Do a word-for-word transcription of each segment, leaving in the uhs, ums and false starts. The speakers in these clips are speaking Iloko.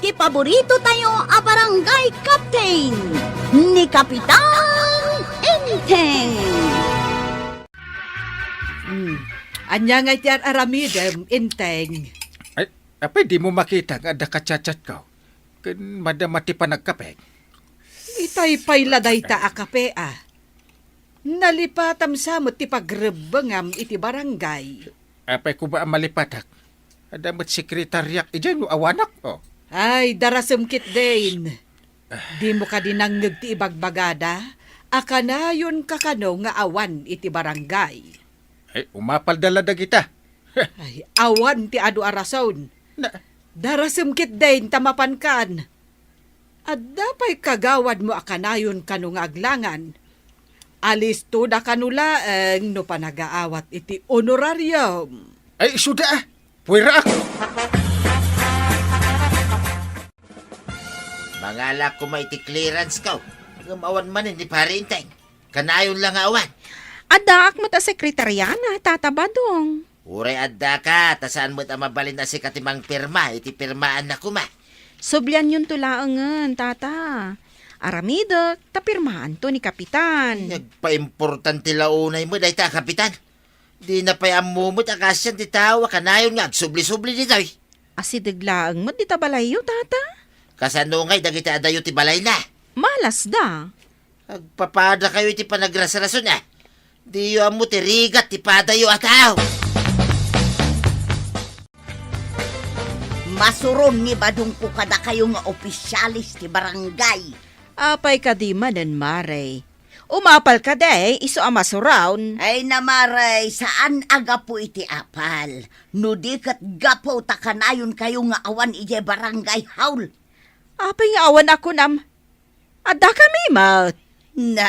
Ti paborito tayo a barangay captain, ni Kapitan Enteng. Hmm. Ania ngay ti ar-aramidem, Enteng? Ay, apay dimo makita nga adda kachatchatko? Ken madama ti panagkape? Itay pay la dayta a kape, a. Nalipatam sa met ti pagrebbengam iti barangay. Apay koma a malipatak? Adda met sekretariak idiay no awanak, oh. Ay, darasem ketdin. Dimo kadi nangngeg ti ibagbagada a kanayonka kano nga awan iti barangay? Ay, umapalda la dagita. Ay, awan ti adu a rason. Na- Darasem ketdin ta mapankan. Adda pay kagawadmo a kanayon kano nga aglangan. Alistoda kano laeng no panagaawat iti honorarium. Ay, isuda, ah. Puweraak. Mangalak koma iti clearance ko. Ngem awan manen ni Pare Enteng. Kanayon la nga awan. Addaak met a sekretariana, Tata Badong. Uray addaka, ta saan met a mabalin a sika ti mangpirma iti pirmaanna koma. Sublianyonto laengen, Tata. Aramidek, ta pirmaanto ni Kapitan. Nagpaimportante la unay met dayta a Kapitan. Dina pay ammo met a kaasian ti tao a kanayon nga agsubli-subli ditoy. Asideg laeng met dita balayyo, Tata. Kasano ngay dagiti adayo ti balayna? Malasda. Agpapadakayo iti panagrasrason, a. Diyo ammo ti rigat ti padayo a tao. Masuron ni Badongko kadakayo nga opisyales ti barangay. Apay kadi manen, Mare? Umapal kadi, isu a masuron? Ay na, Mare, saan a gapu iti apal. No di ket gapu ta kanayonkayo nga awan idiay barangay hall. Apay nga awan a kunam? Addakami met. Na,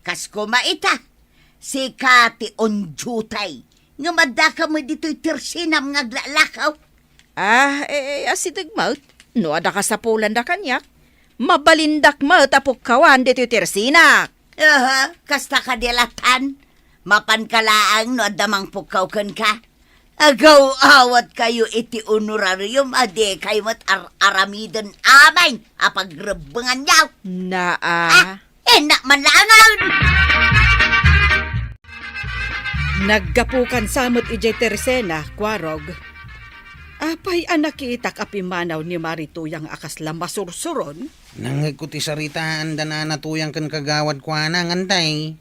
kas koma ita, sika ti on duty. Ngem addaka met ditoy tersinam nga aglalakaw. Ah, eh, eh, asideg met. No adda kasapulanda kaniak, mabalindak met a pukkawan ditoy tersinak. Aha, kasta kadi a latan. Mapanka laeng no adda mangpukkaw kenka. Agaw-awatkayo iti honorarium a dikay met ar-aramiden amin a pagrebbenganyo. Naa. Ah, innak man laengen! Naggapukan sa met idiay tersena, Kuarog. Apay a nakitak a pimmanaw ni Mari Tuyang a kasla masursuron? Nangngegko ti saritaanda nana Tuyang ken kagawad kuana, Antay.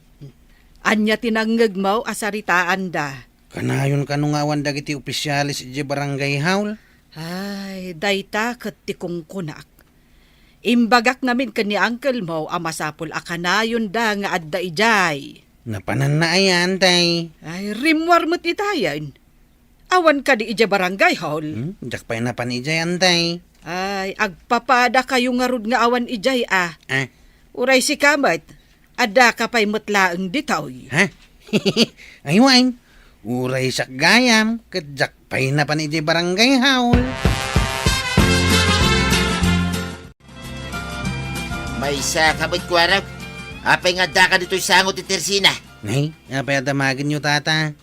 Ania ti nangngegmo a saritaanda? Kanayon kano nga awan dagiti opisyales idiay barangay hall? Ay, dayta ket ti kunkunak. Imbagak ngamin ken ni uncle mo a masapul a kanayonda nga adda idiay. Napananna aya, Antay? Ay, rimmuar met itayen. Awan kadi idiay barangay hall? Hmm? Diak pay napan idiay, Antay. Ay, agpapadakayo ngarud nga awan idiay, a. Ah. Uray sika met, addaka pay met laeng ditoy. Ha? Ay, wen. Uray siak gayam, ket diak pay napan idiay barangay hall. Maysa ka met, Kuarog. Apay nga addaka ditoy sango ti tersina? Nay, apay a damagenyo, Tata?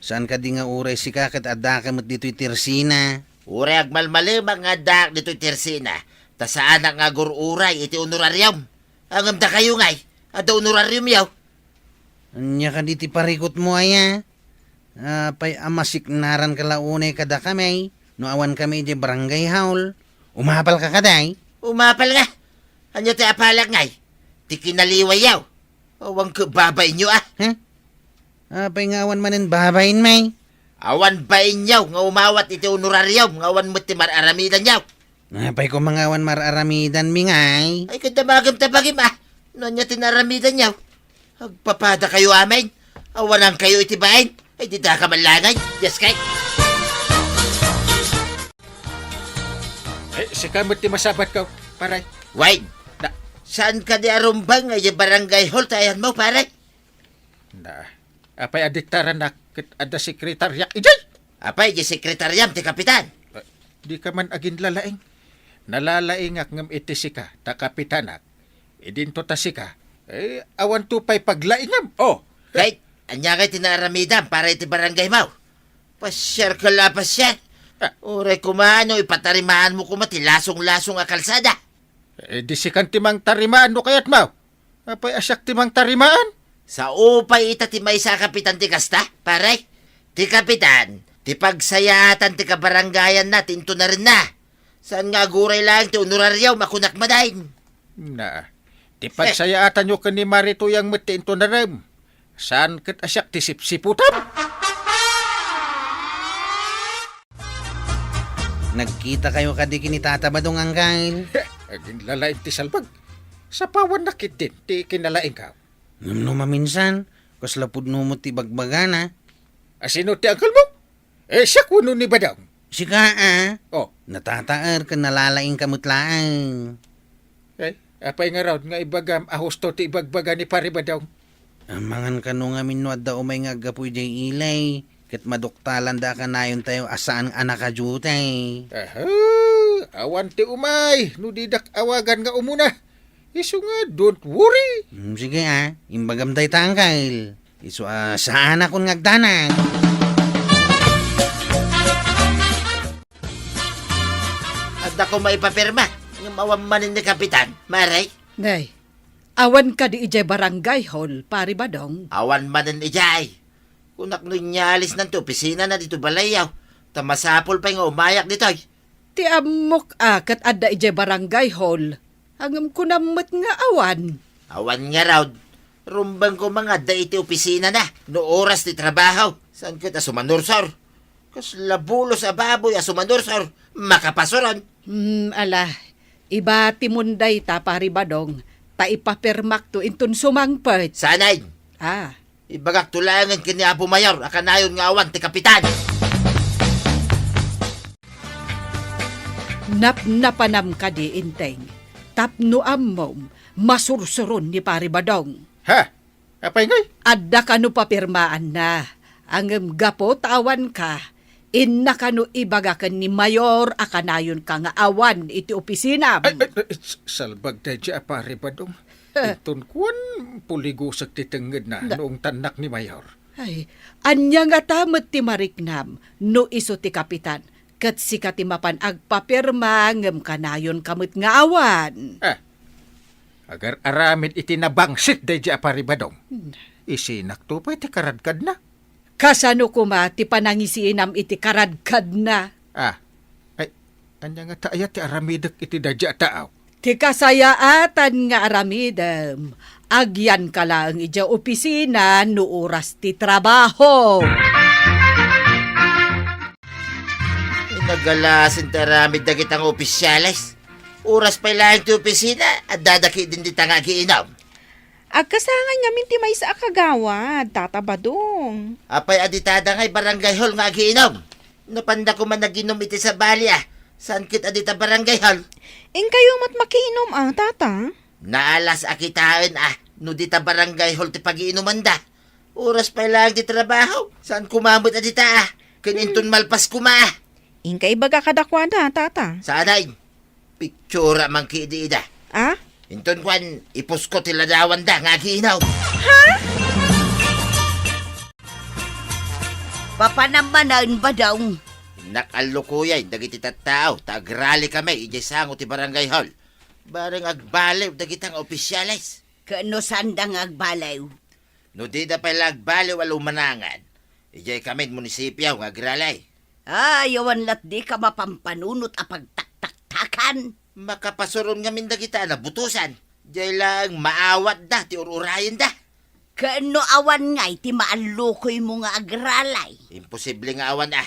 Saan kadi nga uray sika ket addaka met ditoy tersina? Uray agmalmalemak nga addaak ditoy tersina, ta saanak nga agur-uray iti honorarium. Ngem dakayo ngay, adda honorariumyo. Ania kadi ti parikutmo aya? Apay a masiknaranka la unay kadakami no awankami idiay barangay hall? Umapalka kadi? Umapal nga. Ania ti apalak ngay? Ti kinaliwayyo. Awan ket babainyo, a. Huh? Apay nga awan manen babain, may? Awan bainyo nga umawat iti honorarium nga awan met ti mar-aramidanyo. Apay koma nga awan mar-aramidanmi ngay? Ay, ket damagem ta bagim, a. No ania ti naramidanyo? Agpapadakayo amin. Awanankayo iti bain. Ay, di daka man laeng. Yes, kay. Eh, sika met ti masabatko, pare. Wait. Na, saan kadi a rumbeng idiay barangay hall ti ayanmo, pare? Na, apay a diktaranak ket adda sekretariak idiay? Apay, idiay sekretariam ti kapitan? Eh, dika man aginlalaing. Nalalaingak ngem iti sika, ta kapitanak. Idinto ta sika, eh, awanto pay paglaingam. Oh. Kay, ania ngay ti naaramidam para iti barangaymo? Pasiar ka la, pasiar. Ah. Uray koma no ipatarimaanmo koma ti lasong-lasong a kalsada. Eh, di sikan ti mangtarimaan no kayatmo. Apay a siak ti mangtarimaan? Sao pay ita ti maysa a kapitan ti kasta, pare? Ti kapitan, ti pagsayaatan ti kabarangayanna ti intonarenna. Saan nga aguray laeng ti honorariom a kunak manen. Na, ti pagsayaatanyo ken ni Mari Tuyang met ti intonarem. Saan ket a siak ti sipsiputam? Nagkitakayo kadi ken ni Tata Badong, Angkel? Aginlalaing ti salbag. Sapawannak ketdin ti kinalaingko. Ngem no maminsan, kasla pudno met ti bagbagana. A sino ti angkelmo? Eh, siak wenno ni Badong? Sika, a? Oh. Natataer ken nalalaingka met laeng. Eh, apay ngarud nga ibagam a husto ti ibagbaga ni Pari Badong? Amangan kano ngamin no adda umay nga aggapu idiay ili, ket maduktalanda a kanayontayo a saan a nakadiotay. Aha, awan ti umay no didak awagan nga umuna. Isu nga, don't worry. Hmm, sige, a. Imbagam dayta, Angkel. Isu a saanakon nga agdanag. Adda koma ipapirma, ngem awan manen ni Kapitan, Mari. Nay, awan kadi idiay barangay hall, Pari Badong? Awan manen idiay. Kunak no inyalisnan ti opisinana ditoy balayyo, ta masapul pay nga umayak ditoy. Ti ammok a ket adda idiay barangay hall, ngem kunam met nga awan. Awan ngarud, rumbeng koma nga adda iti opisinana no oras ti trabaho. Saan ket a sumanursor? Kasla bulos a baboy a sumanursor, makapasuron. Hmm, ala, ibatimon dayta, Pari Badong, ta ipapirmakto inton sumangpet. Saan? Ah. Ibagakto laengen ken ni Apo Mayor a kanayon nga awan ti kapitan. Napnapanam kadi, Enteng? Tapno ammom, masursuron ni Pari Badong. Ha? Apay ngay? Adda kano papirmaanna, ngem gapu ta awanka, inna kano ibaga ken ni Mayor a kanayonka nga awan iti opisinam. Ay, ay, ay, s-, salbag daydiay a Pari Badong. Inton kuan, puligusek ti tengngedna no ungtannak ni Mayor. Ay, ania ngata met ti mariknam no isu ti kapitan, ket sika ti mapan agpapirma ngem kanayonka met nga awan? Ah, agar-aramid iti nabangsit daydiay a Pari Badong. Hmm. Isinakto pay ti karadkadna. Kasano koma ti panangisiinam iti karadkadna? Ah, ay, ania ngata aya ti aramidek iti daydiay a tao? Ti kasayaatan nga aramidem, agyanka laeng idiay opisina no oras ti trabaho. Nagalasin ti aramid dagita nga opisyales. Oras pay laeng ti opisina, addada ketdin dita nga agiinom. Agkasangan ngamin ti maysa a kagawad, Tata Badong. Apay a ditada ngay barangay hall nga agiinom? Napanda koma naginom iti sabali a, saan ket a dita barangay hall? Inkayo met makiinom a, Tata? Naalas a kitaen a, no dita barangay hall ti pagiinumanda. Oras pay laeng ti trabaho, saan koma met a dita a, ken inton malpas koma a. Inka ibaga kadakuada, Tata. Saan? Pitsura man ketdi ida. Ah? Inton kuan, ipusko ti ladawanda nga agiinom. Ha? Papanam manen, Badong. Innak allukoyen dagiti tattao ta agrali kami idiay sango ti barangay hall. Bareng agbaliw dagita nga opisyales. Ket no saanda nga agbaliw? No dida pay la agbaliw a lumanangan, idiay kami munisipio nga agrali. Ay, awan lat dika mapampanunot a pagtaktaktakan. Makapasuron ngamin dagita a nabutosan. Diay laeng maawatda ti ur-urayenda. Ken no awan ngay ti maallukoymo nga agralay? Imposible nga awan a.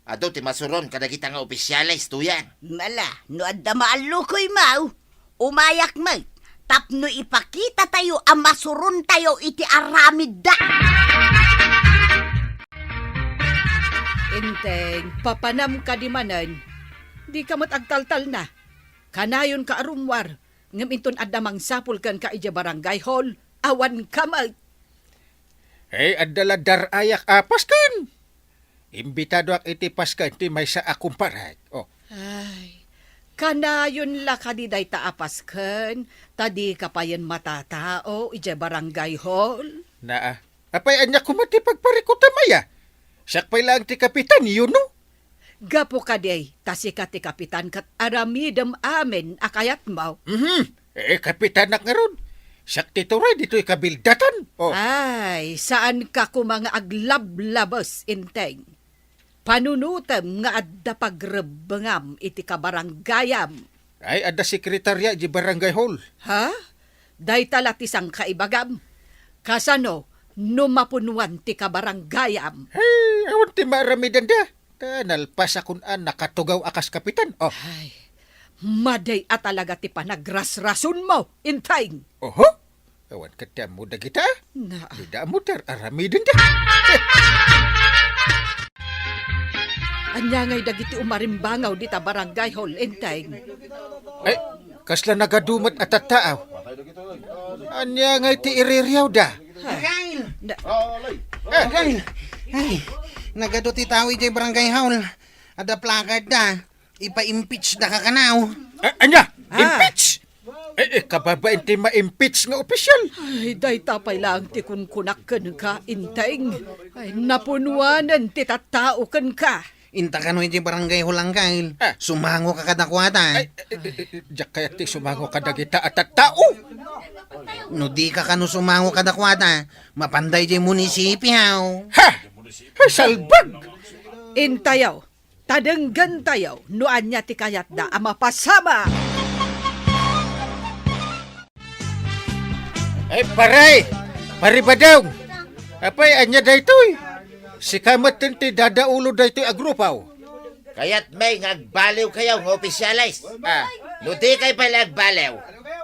Adu ti masuron kadagita nga opisyales, Tuyang. Ala, no adda maallukoymo, umayak met tapno ipakitatayo a masurontayo iti aramidda. Enteng, papanam kadi manen. Dika met agtaltalna. Kanayonka a rummuar, ngem inton adda mangsapul kenka idiay barangay hall, awanka met. Hey, adda la dar-ayak a pasken. Imbitadoak iti pasken ti maysa a kumparek. Oh. Ay, kanayon la kadi dayta a pasken, ta dika payen matatao idiay barangay hall? Naa. Apay, ania koma ti pagparikutam aya? Siak pay laeng ti kapitan, you know? Gapu kadi, ta sika ti kapitan ket aramidem amin a kayatmo. Mhm. Eh, kapitanak ngarud. Siak ti turay ditoy kabildatan. Oh. Ay, saanka koma nga aglablabes, Enteng. Panunotem nga adda pagrebbengam iti kabaranggayam. Ay, adda sekretaria iti barangay hall. Ha? Dayta la ti sangkaibagam. Kasano no mapunuan ti kabaranggayam? Ay, awan ti maaramidenda. Ta nalpasakon a nakatugaw a kas kapitan. Oh. Ay, madi a talaga ti panagrasrasonmo, Enteng. Oho. Awan ket ti ammo dagita. Na. Dida ammo ti ar-aramidenda. Ania ngay dagiti umarimbangaw dita barangay hall, Enteng? Ay, kasla nagadu met a tattaaw. Ania ngay ti iririawda? Gail! Na- Gail! Ay, nagadu ti tao idiay barangay hall. Adda placard da. Ipa-impeach da ka kanaw. A-, ania? Ah. Impeach? Eh, eh, kababain ti ma-impeach nga opisyal. Ay, dayta pay laeng ti kunkunak kenka, Enteng. Ay, napunuanen ti tattao kenka. Inta kano iti barangay hall, Gail. Ah. Sumango ka kadakuada. Ay, eh, eh, eh, diak kayat ti sumango kadagita a tattao. No di ka kano sumango kadakuada, mapanda iti munisipyo. Ha? Ay, salbag! Intayo. Ta denggentayo no ania ti kayatda a mapasamak. Ay, pare! Pare Badong! Apay, ania daytoy? Sika met ti dadaulo daytoy a grupo. Kayatmi nga agbaliwkayo nga opisyales. Ah. No dikay pay la agbaliw,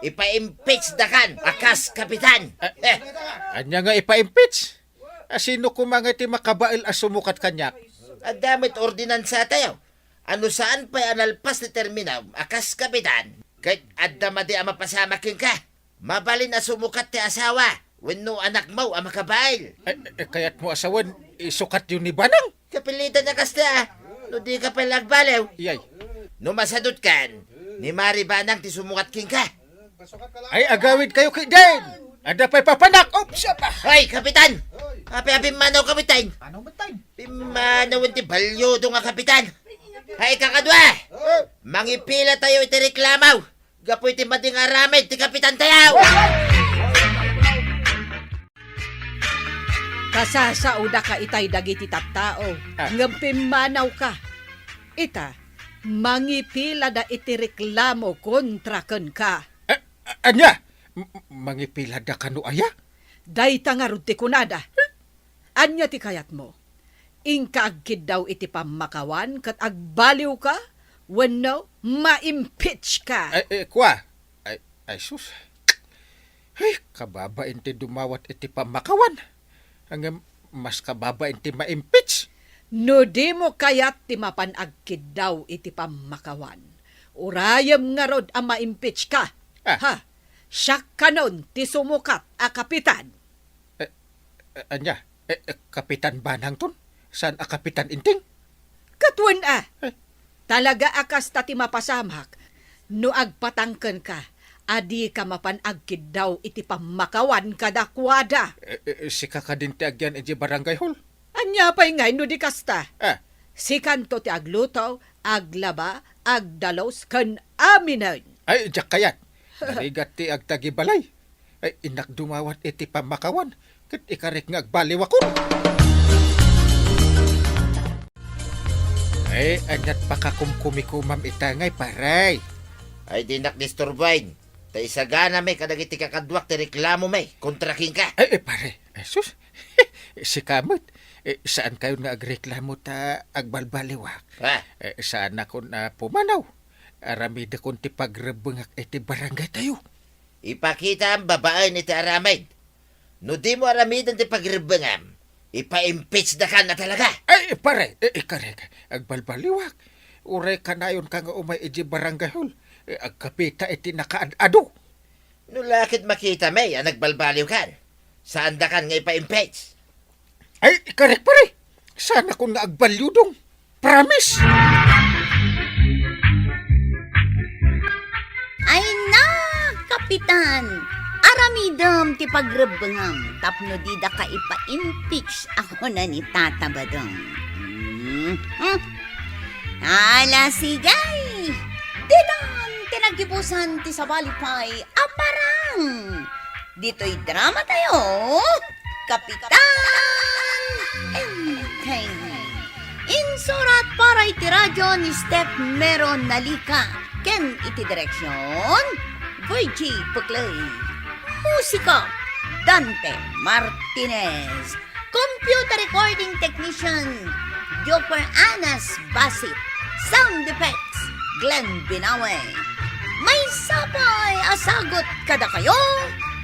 ipa-impeach dakan a kas kapitan. Ah, eh. Ania nga ipa-impeach? A, sino koma nga ti makabael a sumukat kaniak? Adda met ordinansatayo a no saan pay a nalpas ti termino a kas kapitan, ket adda madi a mapasamak kenka. Mabalin a sumukat ti asawa wenno anakmo a makabael. Eh, eh, kayatmo a sawen, isukatyo ni Banang? Kapilitan a kasta, a. No dika pay la agbaliw. Iyay. No masadutkan, ni Mari Banang ti sumukat kenka. Ay, agawidkayo ketdin! Adda pay papanak! Oops, apa! Hoy, Kapitan! Apay a pimmanaw, Kapitan? Ano, Kapitan? Pimmanawen ti baliwdo nga kapitan! Hay, kakadua! Mangipilatayo iti reklamo gapu iti madi nga aramid ti kapitantayo! Kasasaodaka itay dagiti tattao, ah, ngem pimmanawka. Ita, mangipilada iti reklamo kontra kenka. A-, a-, ania? M-, m-, mangipilada kano aya? Dayta ngarud ti kunada. Ania ti kayatmo? Inka agkiddaw iti pammakawan ket agbaliwka wenno ma-impeach ka? Ay, eh, kua. Ay, ay, sus. Ay, kababain ti dumawat iti pammakawan. Ngem mas kababain ti ma-impeach. No dimo kayat ti mapan agkiddaw iti pammakawan, urayem ngarud a ma-impeach ka. Ah. Ha? Siak kanon ti sumukat a kapitan. Eh, eh, ania? Eh, eh, Kapitan Banangton? Saan a Kapitan Inting? Ket wen a. Eh. Talaga a kasta ti mapasamak no agpatangken ka a dika mapan agkiddaw iti pammakawan kadakuada. Eh, eh, sika kadin ti agyan iti barangay hall? Ania pay ngay no di kasta? Ah. Sikanto ti agluto, aglaba, agdalus, ken aminen. Ay, diak kayat. Narigat ti agtagibalay. Ay, innak dumawat iti pammakawan, ket ikarik nga agbaliwakon. Ay, aniat pakakumkumikumam ita ngay, pare? Ay, dinak disturboen. Ta isaganami kadagiti kakaduak ti reklamomi kontra kenka. Ay, ay, pare. Ay, sus. Sika met. Eh, saankayon nga agreklamo ta agbalbaliwak? Ah. Eh, saanakon a pumanaw. Aramidekon ti pagrebbengak iti barangaytayo. Ipakitaam babaen iti aramid. No dimo aramiden ti pagrebbengam, ipa-impeach dakan a talaga. Ay, pare, eh, ikarek, agbalbaliwak. Uray kanayonka nga umay iti barangay hall, eh, agkapita iti nakaad-ado. No la ket makitami a nagbalbaliwkan, saandakan nga ipa-impeach. Ay, ikarek, pare. Saanakon nga agbaliwdong. Promise! Ay na, Kapitan! Aramidem ti pagrebbengam tapno didaka ipa-impeach a kuna ni Tata Badong. Hmm, hmm. Ala, sige! Ditan ti naggibusan ti sabali pay a parang. Ditoy drama tayo, Kapitan Enteng. Insurat para iti radyo ni Steph Mero Nalica ken iti direksyon, Virgie Puclay. Musika, Dante Martinez. Computer recording technician, Joker Anas Basit. Sound effects, Glenn Binawe. Maysa pay a sagut kadakayo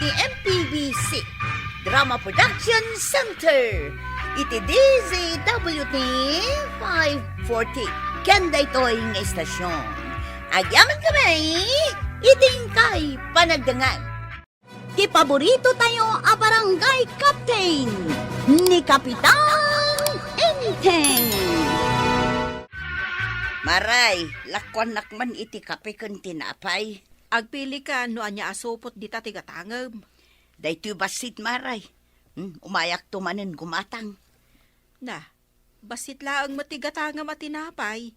ti M P B C Drama Production Center iti D Z W T five forty. Ken daytoy nga istasyon, agyamankami iti inkay panagdengngeg. Ti paborito tayo a barangay captain, ni Kapitan Enteng. Maray, lakuannak man iti kape ken tinapay. Agpilika no ania a supot dita ti gatangem. Daytoy bassit, Maray. Hmm, umayakto manen gumatang. Na, bassit laeng met ti gatangam a tinapay.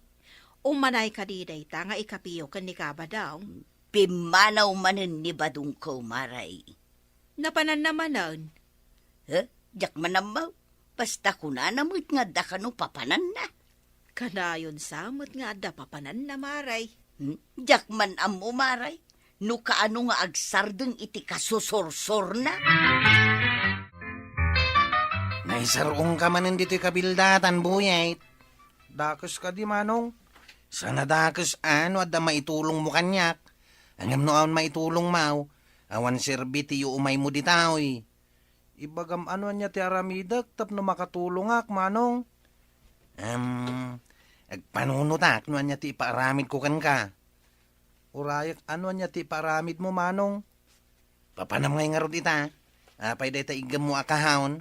Umanay kadi dayta nga ikapiyo ken ni Kabadong. Pimmanaw manen ni Badongko, Maray. Napananna manen? He? Diak man ammo. Basta kunana met nga adda kano papananna. Kanayon sa met nga adda papananna, Maray. Hmm? Diak man ammo, Maray, no kaano nga agsardeng iti kasusursurna. Naisar-ongka manen ditoy kabildatan, Buyet. Dakes kadi, Manong? Saan a dakes a no adda maitulongmo kaniak. Ngem no awan maitulongmo, awan serbi ti iumaymo ditoy. Ibagam no ania ti aramidek tapno makatulongak, Manong. Em, agpanunotak no ania ti ipaaramidko kenka. Urayek no ania ti ipaaramidmo, Manong. Papanam ngay ngarud ita. Apay dayta iggemmo a kahaon?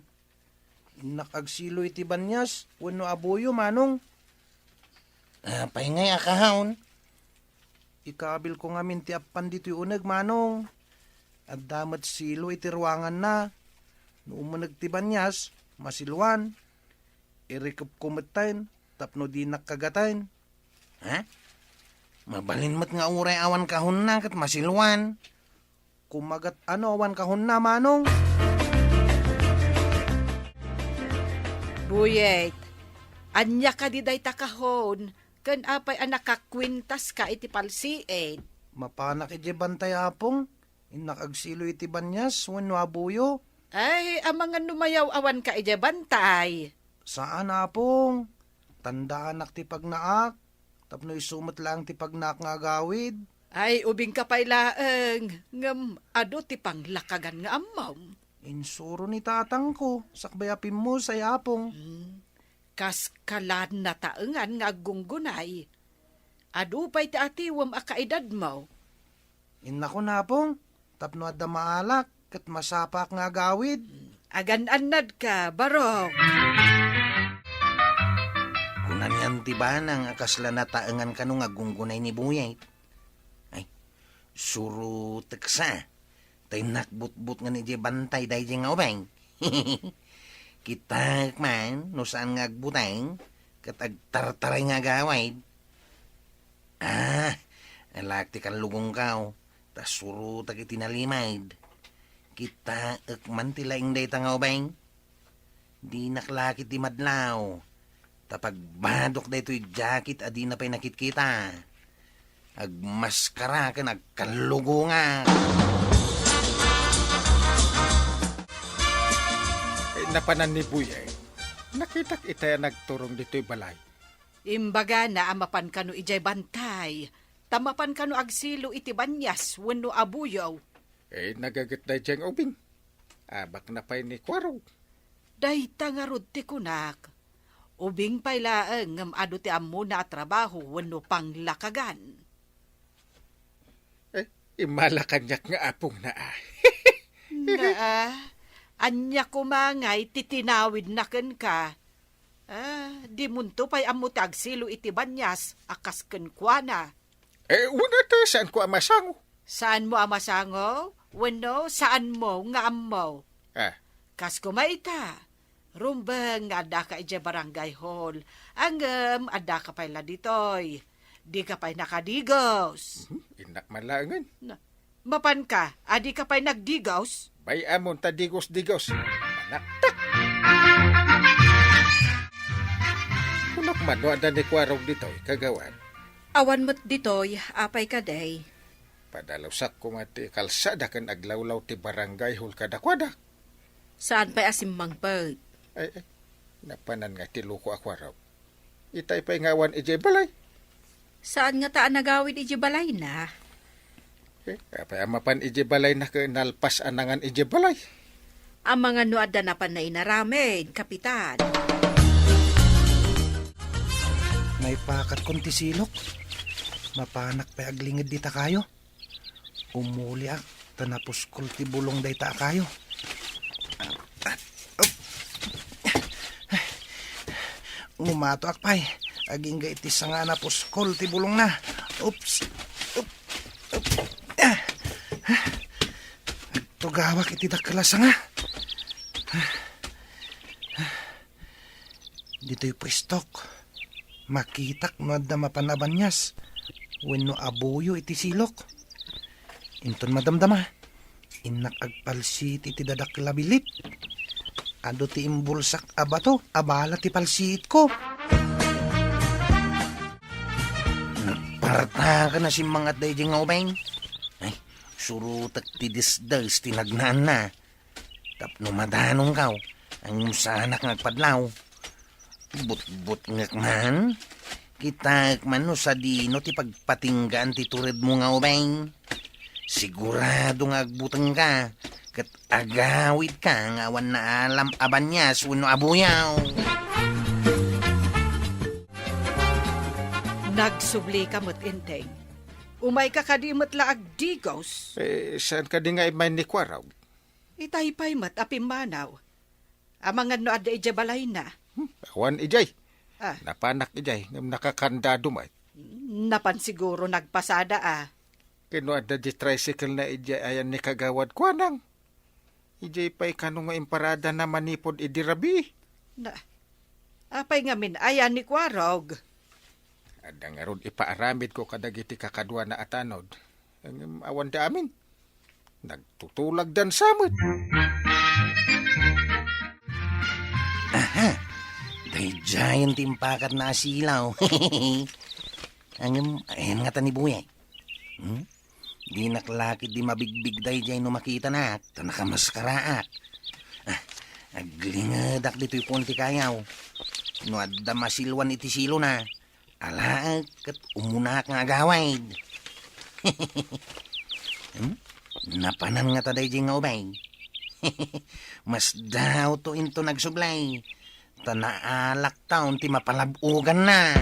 Innak agsilo iti banias wenno abuyo, Manong. Apay ngay a kahaon? Ikabilko ngamin ti appan ditoy uneg, Manong. Adda met silo iti ruanganna. No umuneg ti banias, masiluan. Irikepko metten tapno dinak kagaten. Ha? Mabalin met nga uray awan kahonna ket masiluan. Kumagat no awan kahonna, Manong. Buyet, ania kadi dayta kahon, ken apay a nakakuentaska iti palsied? Mapanak idiay bantay, Apong. Innak agsilo iti banias wenno abuyo. Ay, amangan no mayaw-awanka idiay bantay. Saan, Apong. Tandaanak ti pagnaak, tapno isu met laeng ti pagnaak nga agawid. Ay, ubingka pay laeng, ngem adu ti panglakagan nga ammom. Insuro ni tatangko, sakbay a pimmusay, Apong. Hmm. Kas kalan nataengan nga aggunggunay. Adu pay ti atiwem a kaedadmo. Innakon, Apong, tapno adda maalak ket masapaak nga agawid. Agan-annadka, barok. Kuna ni Auntie Banang a kasla nataengan kano nga aggunggunay ni Buyet. Ay, surotek sa. Ta innak butbutngen idiay bantay daydiay nga ubing. Kitaek man no saan nga agbuteng ket agtartaray nga agawid. Ah, alaek ti kallugongko, ta surotek iti nalimed. Kitaek man ti laing dayta nga ubing. Dinak lakit ti madlaw, ta pagbadok daytoy jacket a dina pay nakitkita. Agmaskara ken agkallugongak. Eh, napanan ni Buyet. Nakitak itay a nagturong ditoy balay. Imbagana a mapan kano idiay bantay, ta mapan kano agsilo iti banias wenno abuyo. Eh, nagaget daydiay nga ubing. Abakna pay ni Kuarog. Dayta ngarud ti kunak. Ubing pay laeng ngem adu ti ammona a trabaho wenno panglakagan. Eh, immala kaniak nga apongna a. Naa, ania koma ngay ti tinawidna kenka? Ah, dimonto pay ammo ti agsilo iti banias a kas kenkuana. Eh, wen ta saanko a masango. Saanmo a masango? Wenno saanmo nga ammo? Ah. Kas koma ita, Rumbeng nga addaka idiay barangay hall. Ngem addaka pay la ditoy. Dika pay nakadigos. Mhm, innak man laengen. Na, mapanka, a dika pay nagdigos? Bay-amon ta digos-digos. Manaktak! Kunok man no adda ni Kuarog ditoy, kagawad. Awan met ditoy, apay kadi? Padalusak koma ti kalsada ken aglawlaw ti barangay hall kadakuada. Saan pay a simmangpet? Ay, ay, napanan nga ti loko a Kuarog. Itay pay nga awan idiay balay. Saan ngata a nagawid idiay balayna? Eh, apay a mapan idiay balayna ket nalpas a nangan idiay balay? Amangan no adda napan nainaramid, Kapitan. Naipakatkon ti silok. Mapanak pay aglinged dita kayo. Umuliak, ta napuskol ti bulong dayta a kayo. Ngumatoak pay, agingga iti sanga a napuskol ti bulongna. Oops. Oop. Oop. Agtugawak iti dakkel a sanga. Ditoy pwestok, makitak no adda mapan a banias wenno abuyo iti silok. Inton madamdama, innak agpalsiit iti dadakkel a bilip. Adu ti imbulsak a bato a bala ti palsiitko. Napartaken a simmangat daydiay nga ubing. Ay, surotek ti disdes ti nagnaanna. Tapno madanongkaw, ngem saanak nga agpadlaw. Butbutngek man, kitaek man no sadino ti pagpatinggaan ti turedmo nga ubing. Sigurado nga agbutengka, ket agawidka nga awan naalam a banias wenno abuyaw. Nagsublika met, Enteng. Umayka kadi met la agdigos? Eh, saan kadi nga immay ni Kuarog? Itay pay met a pimmanaw. Amangan no adda idiay balayna. Hmm, awan idiay. Ah. Napanak idiay, ngem nakakandado met. Napan siguro nagpasada, ah. Ken no adda di tricycle na idiay ayan ni Kagawad Kuanang. Idiay pay kano nga imparadana manipud idi rabii. Na, apay ngamin ayan ni Kuarog? Adda ngarud ipaaramidko kadagiti kakaduana a tanod. Ngem awan da amin. Nagtutulagdan sa met. Aha! Daydiayen ti impakatna a silaw. Ngem, ayan ngata ni Buyay. Hmm? Dinak la ketdi mabigbig daydiay no makitanak, ta nakamaskaraak. Ah, aglingedak ditoy puon ti kayaw. No adda masiluan iti silona, alaek ket umunaak nga agawid. Hmm? Napanan ngata daydiay nga ubing. Masdaawto inton agsublay, ta naalaktaon ti mapalab-oganna.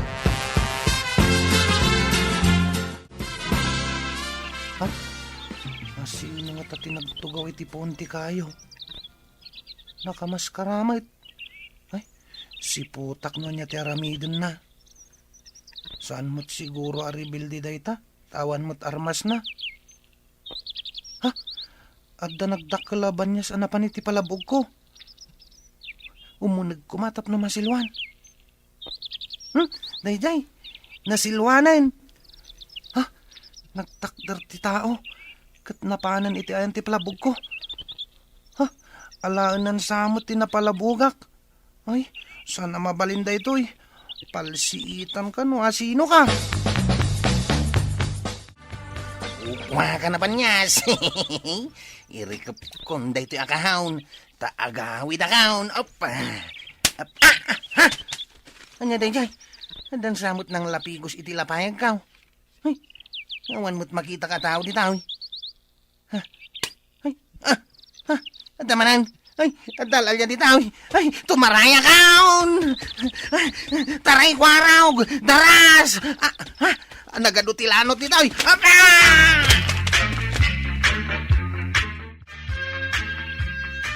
Ha? Asino ngata ti nagtugaw iti puon ti kayo? Nakamaskara met. Ay, siputak no ania ti aramidenna. Saan met siguro a rebelde dayta, ta awan met armasna. Ha? Adda nagdakkel a banias a napan iti palab-ogko. Umuneg koma tapno masiluan. Hmm? Daydiay, nasiluanen. Ha? Nagtakder ti tao, ket napanen iti ayan ti palab-ogko. Ha? Alaenan sa met ti napalab-ogak. Ay, saan a mabalin daytoy? Palsiitan ka no asino ka? Ukwa ka na, Banyas. Irikepkon daytoy a kahaon, ta agawid a kaon. Op. Op. Ah, ah, ah. Ania daydiay? Addan sa met nanglapigos iti lapayagko. Ay, awan met makitak a tao dita, oy. Ha? Ay, ah, ah, adda manen. Ay, adda la dita, oy. Ay, tumaray a kaon. Ay, taray, Kuarog, daras. Ah, ah, nagadu ti lanot dita, oy. Apa!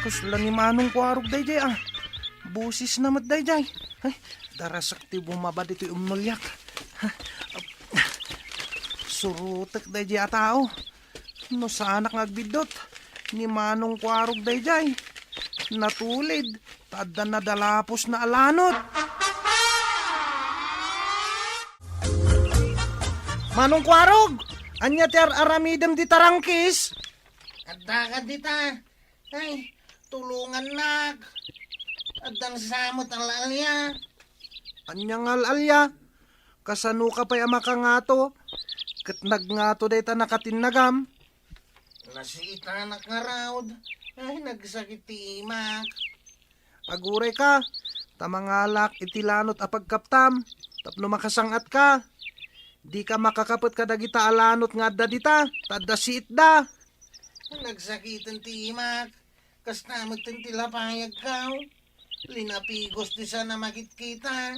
Kasla ni Manong Kuarog daydiay, ah. Bosesna met daydiay. Ay, darasak ti bumaba ditoy umnoliak. Surotek daydiay a tao. No saanak nga agbiddut, ni Manong Kuarog daydiay. Natulid. Ta adda nadalapusna a lanot. Manong Kuarog, ania ti ar-aramidem dita rangkis? Adda ka dita. Ay, tulongannak. Addan sa met al-alia. Ania nga al-alia? Kasano ka pay a makangato? Ket nagngato dayta nakatinnagam. Nasiitanak ngarud. Ay, nagsakit ti imak. Aguray ka, ta mangalak iti lanot a pagkaptam, tapno makasang-at ka. Di ka makakapet kadagita a lanot nga adda dita, ta adda siitda. Nagsakiten ti imak, kasta met ti lapayagko. Linapigos ti saan a makitkita.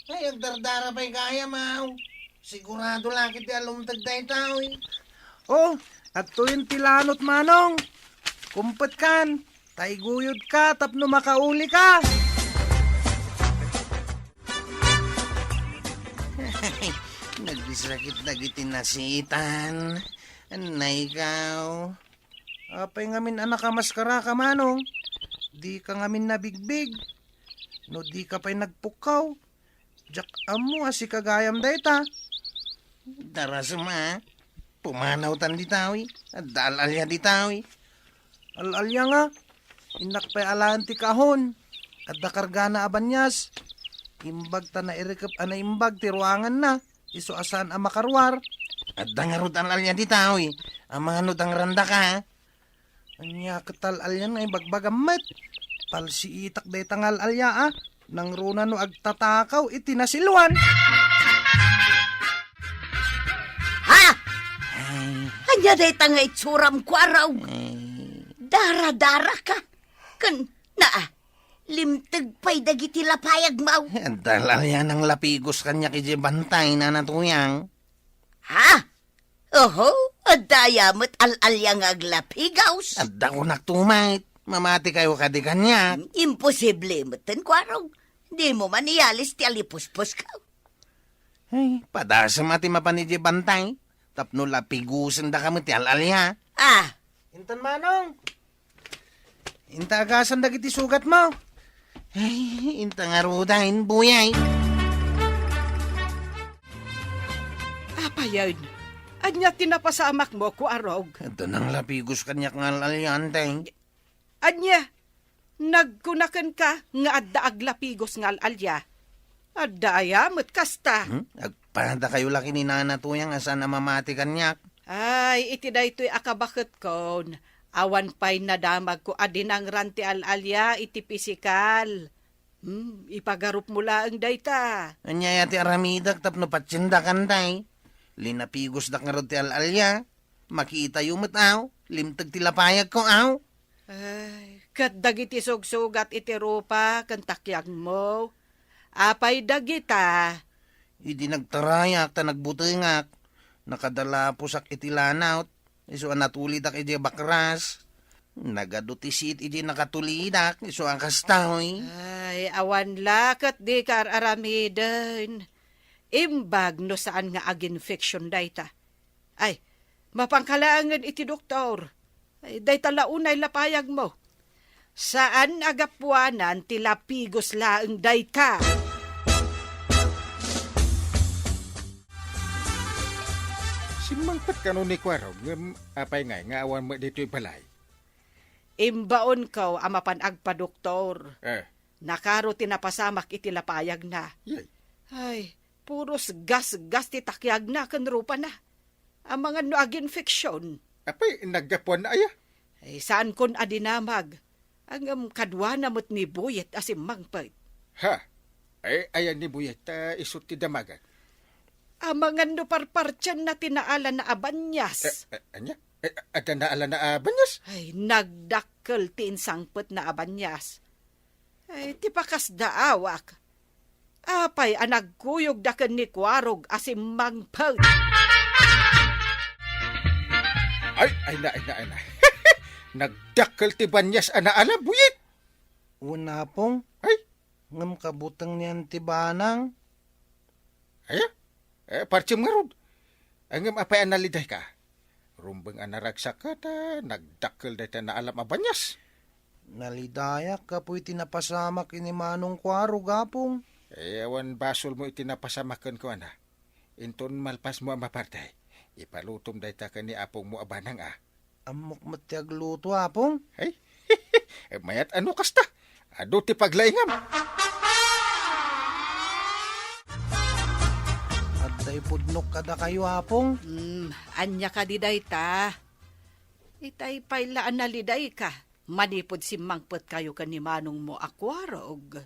Ay, agdardara pay gayam, aw. Sigurado la ketdi a lumteg daytoy. Oh, adtoyen ti lanot, Manong. Kumpetkan, ta iguyodka tapno makaulika. Nagsakit dagiti nasiitan. Anay ka. Apay ngamin a nakamaskaraka, Manong? Dika ngamin nabigbig. No dika pay nagpukkaw, diak ammo a sika gayam dayta. Darasem a, pumanawtan ditoy. Adda al-alia ditoy. Al-alia nga, innak pay alaen ti kahon. Adda kargana a banias. Imbag ta nairikep a naimbag ti ruanganna. Isu a saan a makaruar. Adda ngarud al-alia ditoy. Amangan no dangrandaka. Ania ket al-alia nga ibagbagam met? Palsiitak dayta nga al-alia a. Nangruna no agtatakaw iti nasiluan. Ha? Ay. Ania dayta nga itsuram, Kuarog? Ay. Dara-dara ka. Ken, naa, limteg pay dagiti lapayagmo. Adda al-alia nga lapigos kaniak idiay bantay, Nana Tuyang. Ha? Oho, adda aya met al-alia nga aglapigos. Adda kunak tumay, mamati kayo kadi kaniak. Imposible met ten, Kuarog. Dimo man iyalis ti alipuspusko. Ay, padasem a ti mapan idiay bantay. Tapno lapigosen da ka met ti al-alia. Ah. Intan Manong. Inta agasan dagiti sugatmo. Ay, inta ngaruden, buyay. Apayen, ania ti napasamakmo, Kuarog? Adda nanglapigos kaniak nga al-alia, Tay. Ania? Nagkunakenka nga adda aglapigos nga al-alia? Adda aya met kasta? Hmm? Agpada kayo la ken ni Nana Tuyang a saan a mamati kaniak. Ay, iti daytoy a kabaketkon, awan pay nadamagko a dinangran ti al-alia iti pisikal. Hmm, ipagarupmo laeng dayta. Ania aya ti aramidek tapno patiendakan, Tay? Linapigosdak ngarud ti al-alia. Makitayo met, aw. Limteg ti lapayagko, aw. Ay, ket dagiti sugsugat iti rupa ken takiagmo, apay dagita? Idi nagtarayak ta nagbutengak, nakadalapusak iti lanawt, isu a natulidak idiay bakras. Nagadu ti siit idi nakatulidak, isu a kastoy. Ay, awan la ket dika ar-aramiden. Imbag no saan nga aginfection dayta. Ay, mapanka laengen iti doktor. Ay, dayta la unay lapayagmo. Saan a gapuanan ti lapigos laeng dayta. Simmangpet kano ni Kuarog, ngem apay ngay nga awan met ditoy balay? Imbaonko a mapan agpadoktor. Eh. Nakaro ti napasamak iti lapayagna. Yay. Ay, puros gasgas ti takiagna ken rupana. Amangan no aginfection. Apay, naggapuanna aya? Ay, saankon a dinamag. Ngem kaduana met ni Buyet a simmangpet. Ha? Ay, ayan ni Buyet, ta isu ti damagan. Amangan no parpartianna ti naalana a banias. Eh, eh, ania? Eh, adda naalana a banias? Ay, nagdakkel ti insangpetna a banias. Ay, ti pakasdaawak. Apay a nagkuyogda ken ni Kuarog a simmangpet? Ay, ay na, ay na, ay na. Nagdakkel ti banias a naala, Buyet. Wen, Apong. Ay. Ngem kabuteng ni Auntie Banang. Aya? Eh, partiem ngarud. Ngem apay a nalidayka? Rumbeng a naragsak ket, ah, nagdakkel dayta naalam a banias. Nalidayak gapu iti napasamak ken ni Manong Kuarog, Apong. Eh, awan basolmo iti napasamak kenkuana. Inton malpasmo a maparte, ipalutom dayta ken ni apongmo a banang a. Ammok met ti agluto, Apong. Ay, mayat a no kasta. Adu ti paglaingam. Adda ipudnok kadakayo, Apong. Hmm, ania kadi dayta? Itay pay la a nalidayka manipud simmangpetkayo ken ni manongmo a Kuarog.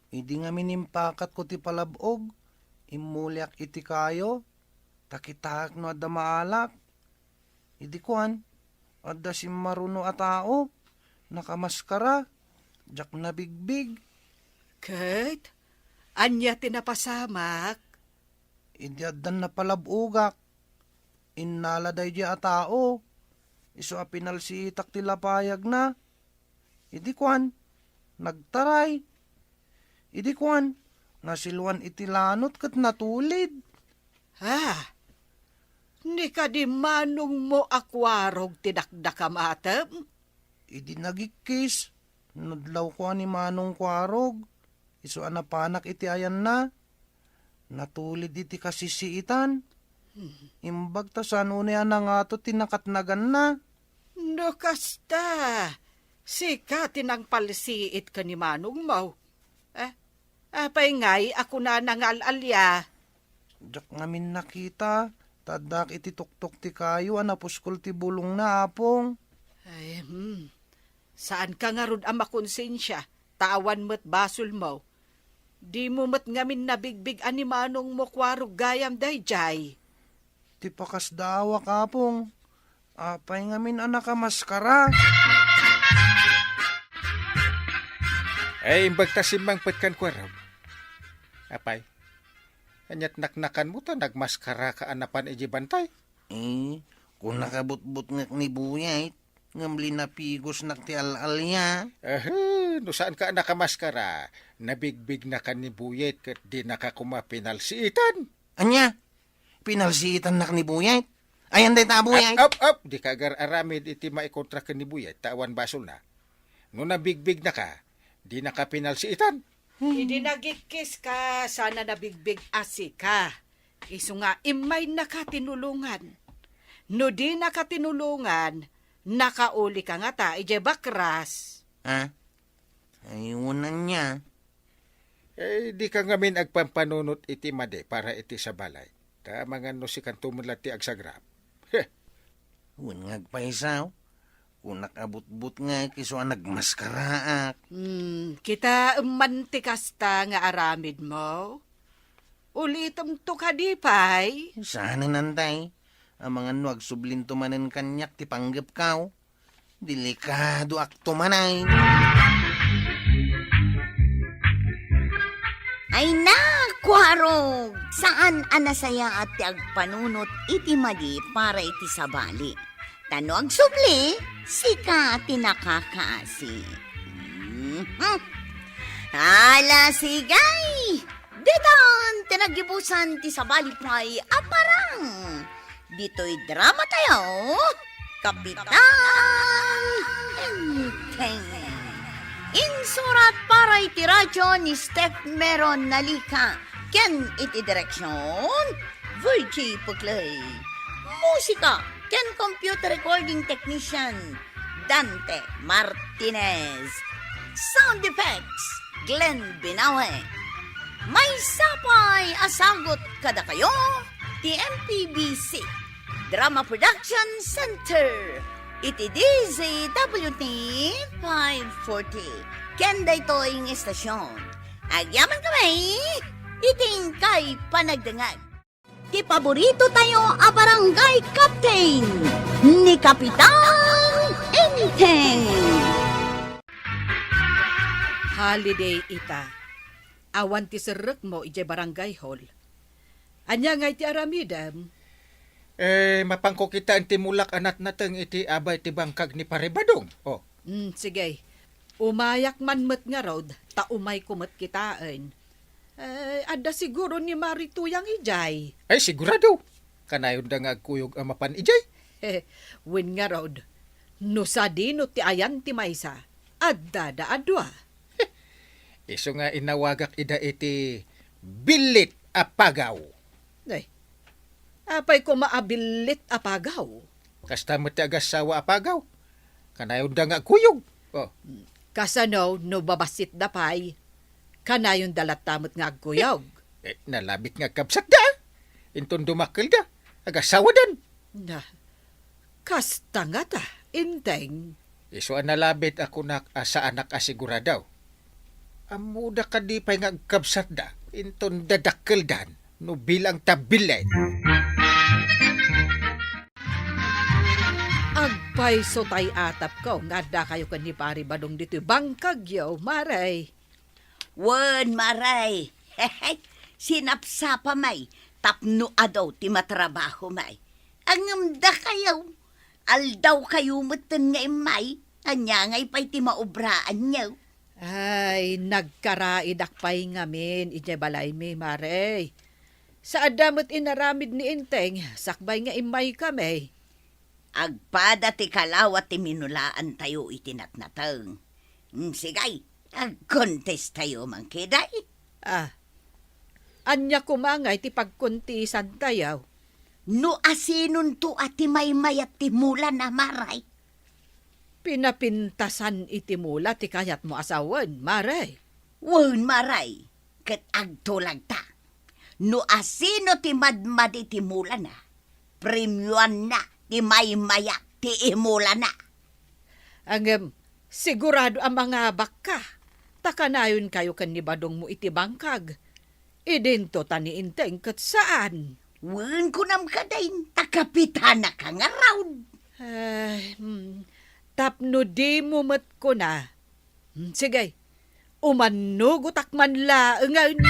Idi ngamin impakatko ti palab-og, immuliak iti kayo, ta kitaek no adda maalak. Idi kuan, adda simmaruno a tao, nakamaskara, diak nabigbig. Ket ania ti napasamak? Idi addan napalab-ogak, innala daydiay a tao, isu a pinalsiitak ti lapayagna. Idi kuan, nagtaray. Idi kuan, nasiluan iti lanot ket natulid. Ah, ni kadi manongmo a Kuarog ti dakdakam, atem? Idi nagikkis, nadlawko a ni Manong Kuarog, isu a napanak iti ayanna. Natulid iti kasisiitan. Hmm. Imbag ta saan unay a nangato ti nakatnaganna. No kasta, sika ti nangpalsiit ken ni manongmo. Eh, apay ngay a kunana nga al-alia? Diak ngamin nakita, ta addak iti tuktok ti kayo a napuskol ti bulongna, Apong. Ay, hmm. Saanka ngarud a makonsensia, ta awan met basolmo. Dimo met ngamin nabigbig a ni manongmo Kuarog gayam daydiay. Ti pakasdaawak, Apong. Apay ngamin a nakamaskara? Ay, imbag ta simmangpetkan Kuarog. Apay, aniat naknakanmo ta nagmaskaraka a napan idiay bantay? Eh, kunaka butbutngek ni Buyay, ngem linapigosnak ti al-alia. Ahe, no saanka a nakamaskara, nabigbignaka ni Buyet ket dinaka koma pinalsiitan. Ania? Pinalsiitannak ni Buyet? Ayan dayta a Buyet? Ap, ap, ap! Dika agar-aramid iti maikontra ken ni Buyet, ta awan basolna. No nabigbignaka, dinaka pinalsiitan. Idi nagikkiska, saan a nabigbig a sika. Isu nga, immaynaka tinulongan. No dinaka tinulongan, nakaulika ngata idiay bakras. Ah? Ay, wen ania? Eh, dika ngamin agpampanunot iti madi para iti sabali. Ta amangan no sikanto met la ti agsagrap. Heh. Wen nga agpayso, kunak a butbutngek isu a nagmaskaraak. Hmm, kitaem man ti kasta nga aramidmo? Ulitemto kadi pay? Saanen, Antay. Amangan no agsublinto manen kaniak ti panggepko. Delikadoakto manen. Ay na, Kuarog! Saan a nasayaat ti agpanunot iti madi para iti sabali. Ta no agsubli, sika ti nakakaasi. Mhm. Ala, sige! Ditan ti naggibusan ti sabali pay a parang. Ditoy drama tayo, Kapitan Enteng. Insurat para iti radyo ni Steph Meron Nalica ken iti direksyon, Virgie Puclay. Musika ken computer recording technician, Dante Martinez. Sound effects, Glenn Binawe. Maysa pay a sagut kadakayo ti M P B C Drama Production Center iti D Z W T five forty. Ken daytoy nga estasyon, agyaman kami iti inkay panagdengngeg. Ti paborito tayo a barangay captain, ni Kapitan Enteng. Holiday ita. Awan ti serrekmo idiay barangay hall. Ania ngay ti aramidem? Eh, mapanko kitaen ti mulak a natnateng iti abay ti bangkag ni Pare Badong. Oh. Mm, sige. Umayak man met ngarud, ta umayko met kitaen. Eh, adda siguro ni Mari Tuyang idiay. Ay, sigurado. Kanayonda nga agkuyog a mapan idiay. Wen ngarud, no sadino ti ayan ti maysa, Addada a dua. Isu nga inawagak ida iti billit a pagaw. Ay, apay koma a billit a pagaw? Kasta met ti agassawa a pagaw. Kanayonda nga agkuyog. Oh. Kasano no babassitda pay? Kanayonda latta met nga agkuyog. Eh, nalabit nga agkabsatda. Inton dumakkelda, agassawadan. Na, kasta ngata, Inteng. Isu a nalabit a kunak a saanak a sigurado. Ammoda kadi pay nga agkabsatda, inton dadakkeldan no bilang ta billit? Agpayso tay atapko nga addakayo ken ni Pari Badong ditoy bangkagyo, Mare. Wen, Mare. Sinapsapa may tapno adu ti matrabaho may. Ngem dakayo, aldaw kayo metten nga immay, ania ngay pay ti maobraanyo? Ay, nagkaraidak pay ngamin idiay balaymi, Mare. Sa adda met inaramid ni Inteng, sakbay nga immaykami. Agpada ti kalawa ti minulaantayo iti natnateng. Mm, sige, agkontestayo man kadi. Ah, ania koma ngay ti pagkontisantayo? No asinonto a ti maymayat ti mulana, Mare? Pinapintasan iti mula ti kayatmo a sawen, Mare. Wen, Mare, ket agtulagta. No asino ti madmadi ti mulana, premioanna ti maymayat ti imulana. Ngem, sigurado a mangabakka, ta kanayonkayo ken ni Badongmo iti bangkag. Idinto ta ni Inteng ket saan. Wen, kunam kadin, ta kapitanaka ngarud. Ay, hmm, tapno dimo met kuna. Hmm, sige, umannugotak man laengen.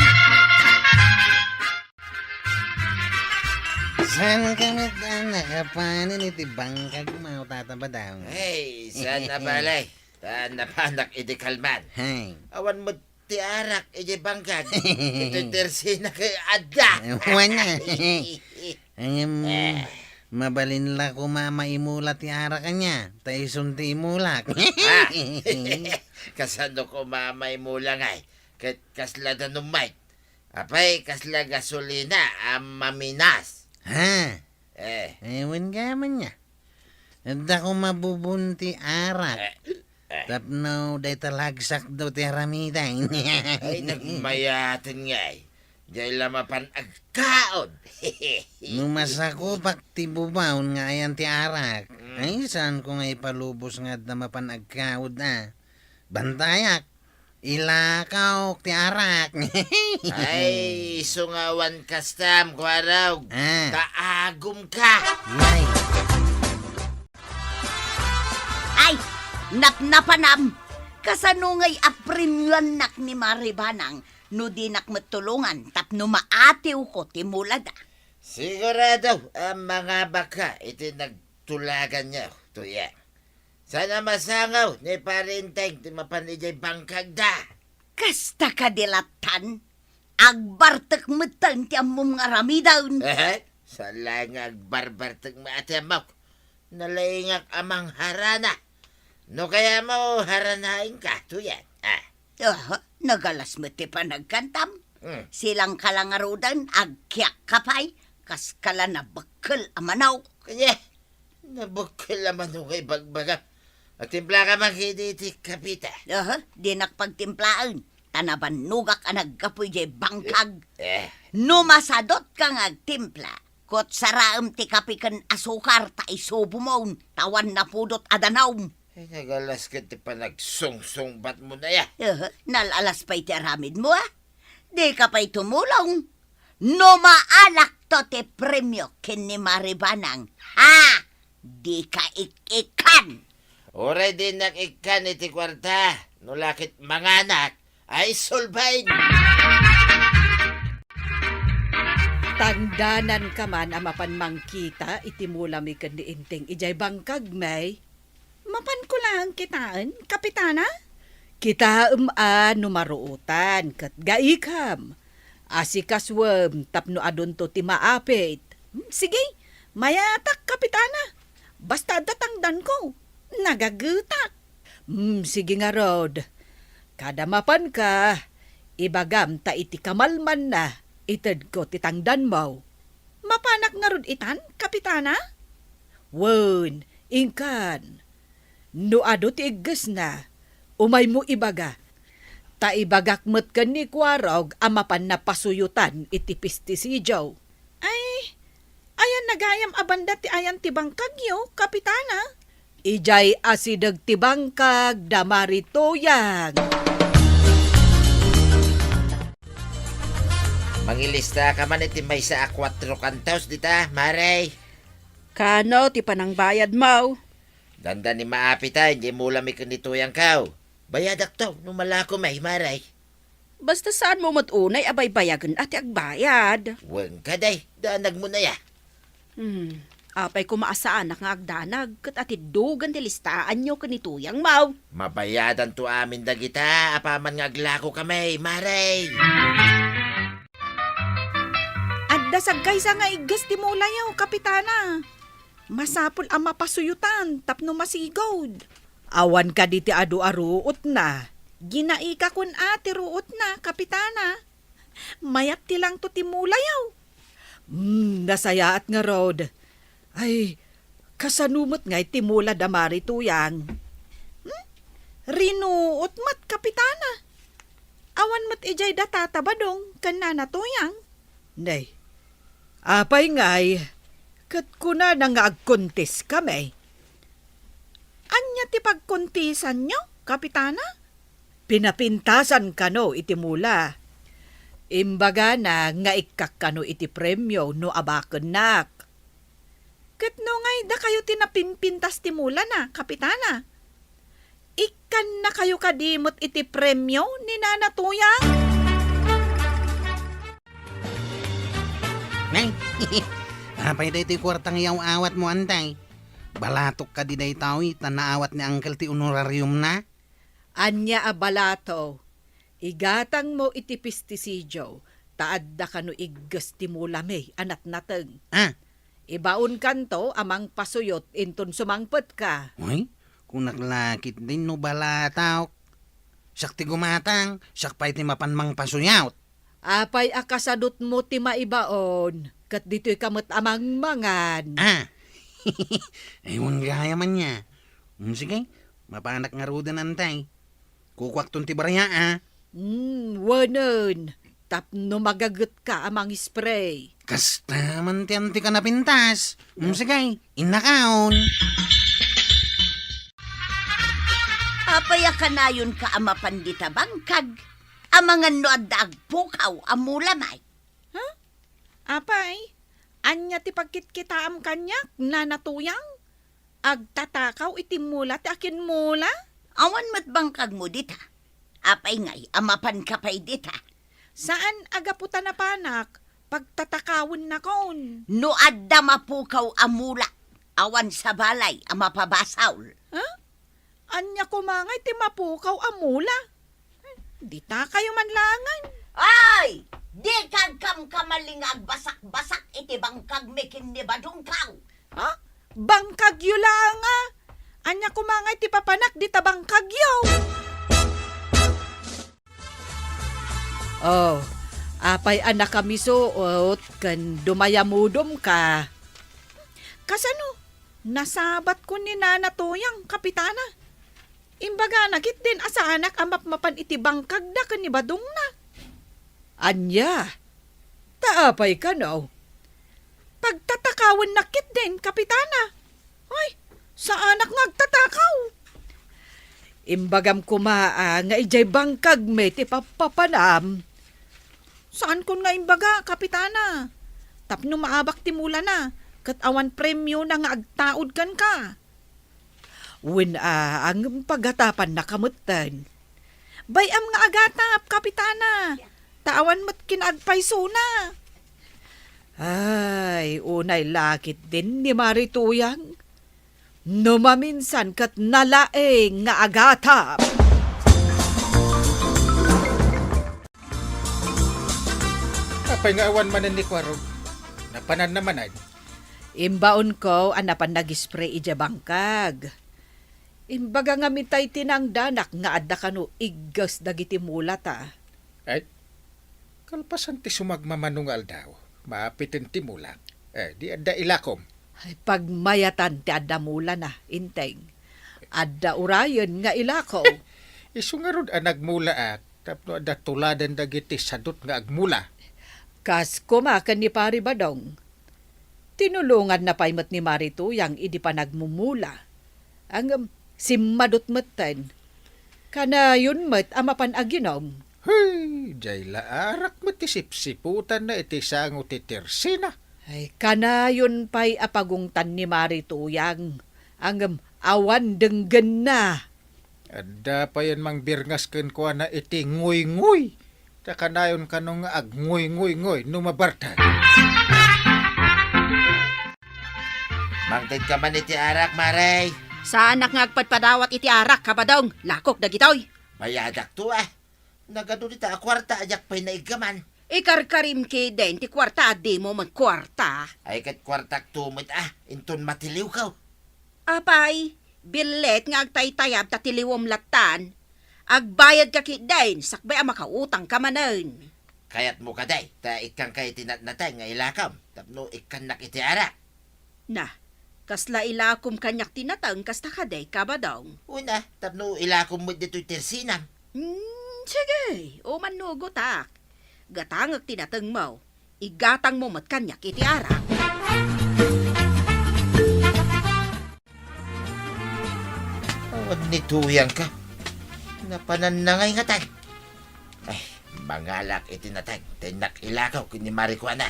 Saan ka met a nakapanen iti bangkagmo, Tata Badong? Ay, saan a bale? Ta napanak idi kalman. Hay. Awan met ti arak idiay bangkag. Iti tersina ket adda. Wen a. Ngem, eh, mabalin la koma a maimula ti arak ania, ta isun ti imulak. Ah. Kasano koma a maimula ngay? Ket kasla danum met. Apay, kasla gasolina a maminas. Ha? Eh. Eh, wen gayam ania. Adda koma bubon ti arak. Eh, eh. Tapno dayta la agsakdo ti aramiden. Ay, nagmayaten ngay. Diay la mapan agkaon. No masakupak ti bubon nga ayan ti arak, mm, ay, saanko nga ipalubos nga adda mapan agkaon, a. Bantayak. Ilakaok ti arak. Ay, isu nga awan kastam, Kuarog. Ah. Ta agumka. Yay. Ay, napnapanam. Kasano ngay a premioannak ni Mare Banang no dinak met tulongan tapno maatiwko ti mulada? Sigurado a mangabakka iti nagtulaganyo, Tuyang. Saan a masangaw ni Pare Inteng ti mapan idiay bangkagda? Kasta kadi lattan, agbartek metten ti ammom nga aramiden. Ehe, saan laeng nga agbarbartek met ti ammok. Nalaingak a mangharana. No kayatmo, haranaenka, Tuyang. Ah. Aha, nagalas met ti panagkantam. Hmm. Silangka la ngaruden, agkiakka pay, kaska la nabekkel a manok. Kanya, nabekkel a manok nga ibagbagam. Agtimplaka man kadi iti kapeta. Aha, dinak pagtimplaen, ta nabannogak a naggapu idiay bangkag. Eh, eh. No masadutka nga agtimpla, kutsaraem ti kape ken asukar ta isubomon, ta awan napudot a danum. Ay, nagalas ket ti panagsungsungbatmo, Nay, a. Aha, nal-alas pay ti aramidmo, a. Dika pay tumulong. No maalakto ti premio ken ni Mare Banang, ha? Dika ik-ikkan. Uray dinak ikkan iti kuarta, no la ket manganak, ay sulbain. Tandananka man a mapan mangkita iti mulami ken ni Inteng idiay bangkagmi. Mapanko laeng kitaen, Kapitana? Kitaem a no maruotan ket gaikam. Asikasuem tapno adunto ti maapit. Hmm, sige, mayatak, Kapitana. Basta adda tangdanko, nagagetak. Hmm, sige ngarud. Kada mapanka, ibagam ta iti kamalmanna, itedko ti tangdanmo. Mapanak ngarud itan, Kapitana? Wen, inkan. No adu ti iggesna, umaymo ibaga. Ta ibagak met ken ni Kuarog a mapanna pasuyutan iti pestisidio. Ay, ayanna gayam a banda ti ayan ti bangkagyo, Kapitana? Idiay asideg ti bangkag da Mari Tuyang. Mangilista ka man iti maysa a kuatro kantos dita, Mari. Kano ti panangbayadmo? Dandani maapita, idiay mulami ken ni Tuyangko. Bayadakto, no malako may, Mari. Basta saanmo met unay a baybayagen a ti agbayad. Wen kadi, danagmo na ya. Hmm, apay koma a saanak nga agdanag, ket atiddogen ti listaanyo ken ni Tuyangmo. Mabayadanto amin dagita, apaman nga aglako kami, Mari. Adda sagkaysa nga igges ti mulayo, Kapitana. Masapul a mapasuyutan tapno masigud. Awan kadi ti adu a ruotna. Ginaika kun a ti ruotna, Kapitana. Mayat ti langto ti mulayo. Hmm, nasayaat ngarud. Ay, kasano met ngay ti mula da Mari Tuyang? Hmm? Rinuot met, Kapitana. Awan met idiay da Tata Badong ken Nana Tuyang. Nay, apay ngay, ket kunana nga agkontis kami. Ania ti pagkontisanyo, Kapitana? Pinapintasan kano iti mula. Imbagana nga ikkak kano iti premio no abakennak. Ket no ngay dakayo ti napimpintas ti mulana, Kapitana? Ikkannakayo kadi met iti premio ni Nana Tuyang? Nay, apay daytoy kuarta nga iyaw-awatmo, Antay? Balatok kadi daytoy ta naawat ni Uncle ti honorariumna? Ania a balato? Igatangmo iti pestisidio, ta adda kano igges ti mulami a natnateng. Ah. Ibaonkanto a mangpasuyot inton sumangpetka. Uy, kunak la ketdin no balatok. Siak ti gumatang, siak pay ti mapan mangpasuyot. Apay a kasadutmo ti maibaon, ket ditoyka met a mangmangan? Ah. Ay, wen gayam ania. Mm, sige, mapanak ngaruden, Antay. Kukuakton ti barya, a. Mm, wenen, tapno magagetka a mangispray. Kasta man ti antika napintas. Mm, sige, innakaon. Apay a kanayonka a mapan dita bangkag? Amangan no adda agpukaw a mula, may? Ha? Apay, ania ti pagkitkitaam kaniak, Nana Tuyang? Agtatakaw iti mula ti akinmula? Awan met bangkagmo dita. Apay ngay a mapanka pay dita? Saan a gapu ta napanak, pagtatakawennakon. No adda mapukaw a mula, awan sa balay a mapabasol. Ha? Ania koma ngay ti mapukaw a mula? Ditakayo man langen. Ay! Dika agkamkamali nga agbasak-basak iti bangkagmi ken ni Badongkaw. Ha? Bangkagyo laeng a? Ania koma ngay ti papanak dita bangkagyo? Oh, apay a nakamisuot ken dumayamudomka? Kasano? Nasabatkon ni Nana Tuyang, Kapitana. Imbagana ketdin a saanak a mapmapan iti bangkagda ken ni Badongna. Ania? Ta apay kano? Pagtatakawennak ketdin, Kapitana. Ay, saanak nga agtatakaw. Imbagam koma a nga idiay bangkagmi ti pappapanam. Saankon nga imbaga, Kapitana. Tapno maabak ti mulana, ket awan premiona nga agtaud kenka. Wen a, ngem pagatapannaka metten. Bay-am nga agatap, Kapitana, ta awan met kinaagpaysona. Ay, unay la ketdin ni Mari Tuyang. No maminsan ket nalaing nga agatap. Apay nga awan manen ni Kuarog? Napananna manen? Imbaonko a napan nag-spray idiay bangkag. Imbaga ngamin tay tinangdanak nga adda kano igges dagiti mulata. Ay, kalpasan ti sumagmamano nga aldaw, maapiten ti mulak. Eh, di adda ilakom. Ay, pagmayatan ti adda mulana, Inteng. Adda urayen nga ilako. Isu ngarud a nagmulaak, tapno adda tuladen dagiti sadut nga agmula. Kas koma ken ni Pari Badong. Tinulonganna pay met ni Mari Tuyang idi panagmumula. Ngem simmadut metten. Kanayon met a mapan aginom. Hey, jay la arak met ti sipsiputanna iti sango ti tersina. Ay, kanayon pay a pagungtan ni Mari Tuyang. Ngem awan denggenna. Adda payen mangbirngas kenkuana iti nguynguy. Ta kanayon kano nga agnguynguynguy no mabartag. Mangted ka man iti arak, Mare. Saanak nga agpadpadawat iti arak, Kabadong. Lakok dagitoy. Bayadakto, a. Nagadu dita a kuarta a diak pay naiggaman. Ikarkarim kiden ti kuarta a dimo met kuarta. Ay, ket kuartakto met, a. Inton matiliwko. Apay, billet nga agtaytayab ta tiliwem lattan. Agbayadka kiden sakbay a makautangka manen. Kayatmo kadi, ta ikkangka iti natnateng nga ilakom, tapno ikkannak iti arak. Na, kasla ilakom kaniak ti nateng kasta kadi, Kabadong? Una, tapno ilakom met ditoy tersinam. Hmm, sige, umannugotak. Gatangek ti natengmo. Igatangmo met kaniak iti arak. Awan ni Tuyang ka. Napananna ngay nga tay. Ay, mangalak iti nateng, ta innak ilakaw ken ni Mari Kuana.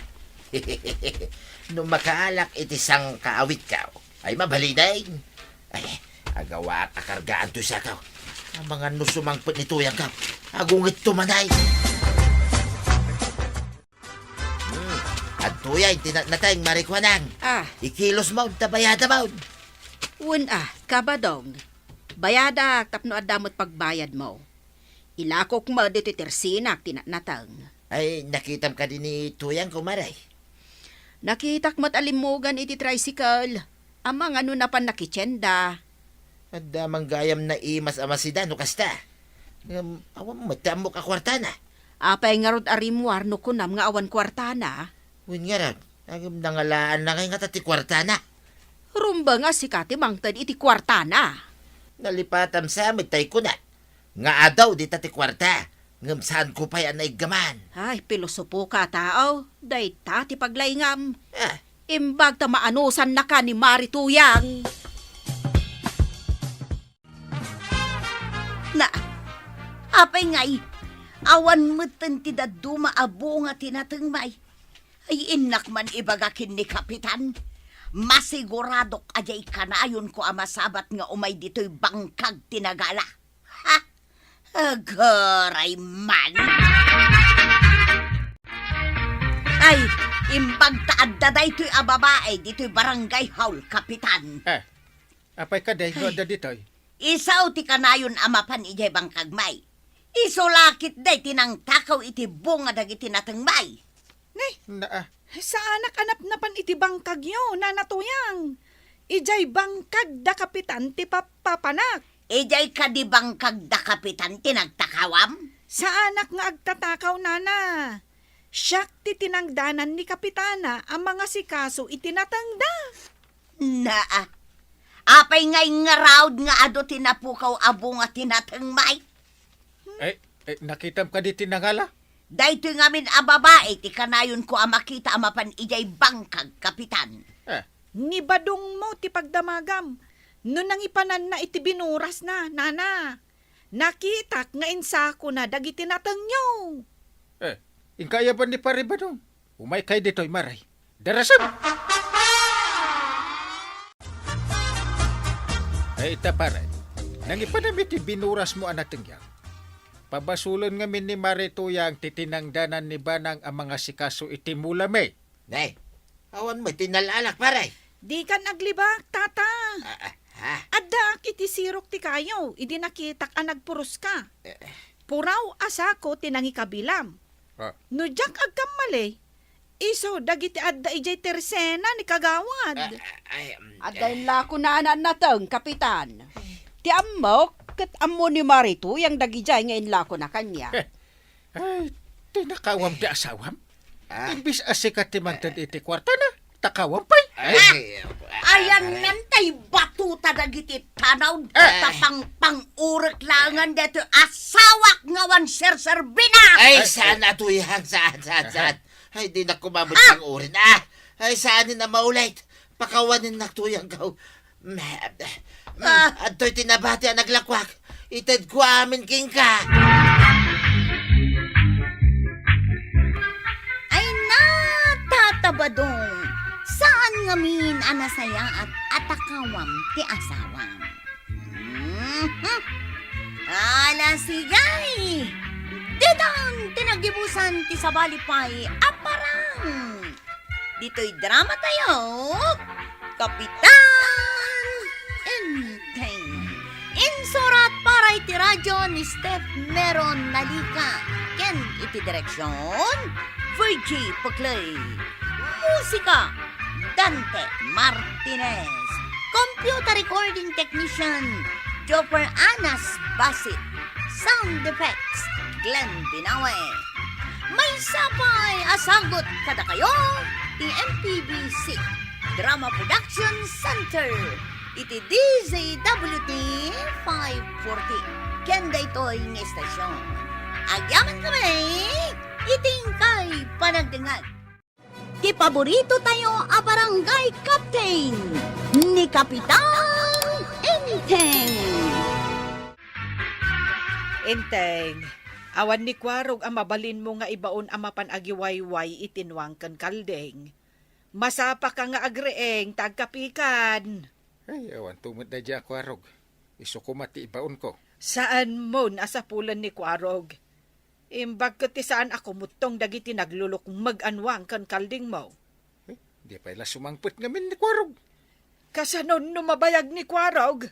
No makaalak iti sangkaawitkaw, ay mabalinen. Ay, agawaak a kargaan toy sakaw. Amangan no sumangpet ni Tuyang ka. Agungetto manay. Hmm. Adtoy a, inti natnateng, Mari Kuanang. Ah. Ikilos mo, ta bayada mo. Wen a, Kabadong. Bayadak tapno adda met pagbayad mo. Ilakok mo ditoy tersinak ti natnateng. Ay, nakitam kadi ni Tuyang ko, Mare? Nakitak met a limmugan iti tricycle. Amangan no napan nakitienda. Adda man gayam naimas a masida no kasta. Ngem awan met ti ammok a kuartana. Apay ngarud a rimmuar no kunam nga awan kuartana? Wen ngarud, ngem nangalaanna ngay ngata ti kuartana. Rumbeng a sika ti mangted iti kuartana. Nalipatam sa met tay kunam nga adu dita ti kuarta, ngem saanko pay a naiggaman. Ay, pilosopoka a tao, dayta ti paglaingam. Ah. Imbag ta maanusannaka ni Mari Tuyang. Na, apay ngay, awan metten ti dadduma a bunga ti natengmay. Ay, innak man ibaga ken ni Kapitan. Masiguradok a diay kanayonko a masabat nga umay ditoy bangkag ti nagala. Ha? Agaray man. Ay, imbag ta adda daytoy a babae ditoy barangay hall, Kapitan. Eh, apay kadi no adda ditoy? Isu ti kanayon a mapan idiay bangkagmay. Isu la ketdi ti nangtakaw iti bunga dagiti natengmay. Ne? Naa. Saanak a napnapan iti bangkagyo, Nana Tuyang. Idiay bangkag da Kapitan ti papapanak. Idiay kadi bangkag da Kapitan ti nagtakawam? Saanak nga agtatakaw, Nana. Siak ti tinangdanan ni Kapitana a mangasikaso iti natengda. Naa. Apay ngay ngarud nga adu ti napukaw a bunga ti natengmay? Eh, eh, nakitam kadi ti nangala? Daytoy ngamin a babae ti kanayonko a makita a mapan idiay bangkag, Kapitan. Eh. Ni Badong mo ti pagdamagam. No nangipananna iti binurasna, Nana. Nakitak nga insakona dagiti natengyo. Eh, inka aya ban ni Pare Badong? Umaykay ditoy, Mare. Darasem! Ay, ita, Pare. Nangipanam iti binurasmo a natengyo. Pabasolen ngamin ni Mare Tuyang ti tinangdanan ni Banang a mangasikaso iti mulami. Ne, awan met ti nalaalak, Pare. Dikan aglibak, Tata. Ah, ah, ha? Addaak iti sirok ti kayo, idi nakitak a nagpuros ka. Eh, eh. Puraw a sako ti nangikabilam. Ah. No diak agkammali, isu dagiti adda idiay tersena ni Kagawad. Ah, ah, ay, mm, Adda eh. Inlako na nateng, Kapitan. Ti ammok, ket ammo ni Mari Tuyang dagidiay nga inlakona kaniak. Ay, ti nakawam ti asawam? Ah. Imbis a sika ti mangted iti kuartana, takawam pay. Ay, ah, ay, ayan aray. Nantay batuta dagiti tanaw, ah, tapang pang-urek laengen detoy asawak nga awan serserbina. Ay, ay, saan a Tuyang, saan, saan, saan? Ay, dinak koma met pang-urin. Ah! Ay, saan a maulit? Pakawanennak Tuyang, gaw. Ah. Adtoy ti nabati a naglakuak. Itedko amin kenka. Ay, natatabadong. Saan ngamin a nasayaat a takawam ti asawam? Mhm. Ala, sigay! Ditan ti nagibusan ti sabali pay a parang. Ditoy drama tayo, Kapitan Enteng. Insurat para iti radyo ni Steph Meron Nalica, ken iti direksyon, Virgie Paclay. Musika, Dante Martinez. Computer recording technician, Jopper Anas Basit. Sound effects, Glenn Binawe. Maysa pay a sagut kadakayo ti M P B C Drama Production Center iti D Z W T five forty ken daytoy nga istasyon. Agyaman kami iti inkay panagdengngeg. Ti paborito tayo a barangay captain, ni Kapitan Enteng. Enteng, awan ni Kuarog a mabalinmo nga ibaon a mapan agiwayway iti nuang ken kalding. Masapaka nga agriing ta agkapikan. Ay, awanto met daydiay a Kuarog. Isu koma ti ibaonko. Saanmon a sapulen ni Kuarog. Imbag ket ti saan a kumuttong dagiti naglulukmeg a nuang ken kaldingmo. Eh, di pay la sumangpet ngamin ni Kuarog. Kasano no mabayag ni Kuarog?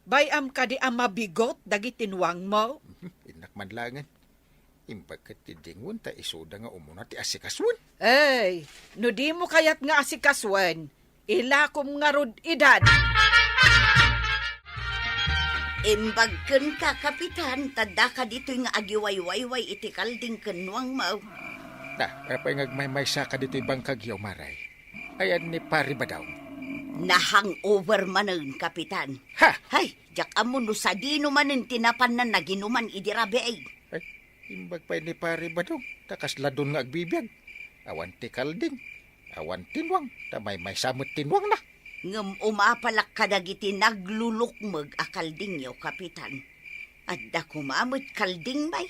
Bay-am kadi a mabigot dagiti nuangmo? Innak man laengen. Imbag ket ti dingon ta isuda nga umuna ti asikasuen. Ey, no dimo kayat nga asikasuen, ilakom ngarud idan. Imbag kenka, Kapitan, ta daka ditoy nga agiwaywayway iti kalding ken nuangmo. Na, apay nga agmaymaysaka ditoy bangkagyo, Maray? Ayan ni Pari Badong. Na-hangover manen, Kapitan. Ha! Hay, diak ammo no sadino manen ti napanna naginuman idi rabii. Ay, imbag pay ni Pari Badong, ta kasla don nga agbibiag. Awan ti kalding, awan ti nuang, ta maymaysa met ti nuangna. Ngem umapalak kadagiti naglulukmeg a kaldingyo, Kapitan. Adda koma met kalding, bay.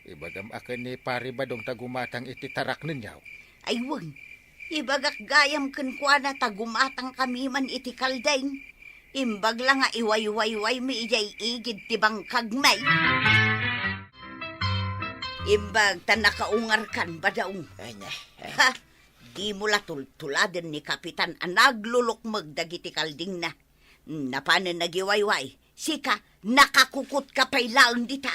Ibagam a ken ni Pari Badong ta gumatang iti taraknenyo. Ay, wen. Ibagak gayam kenkuana ta gumatangkami man iti kalding. Imbag la nga iwaywaywaymi idiay igid ti bangkagmi. Imbag ta nakaungarkan, Badong. Ay, na. Ha? Dimo la tultuladen ni Kapitan a naglulukmeg dagiti kaldingna. Napanen nagiwayway. Sika, nakakukutka pay laeng dita.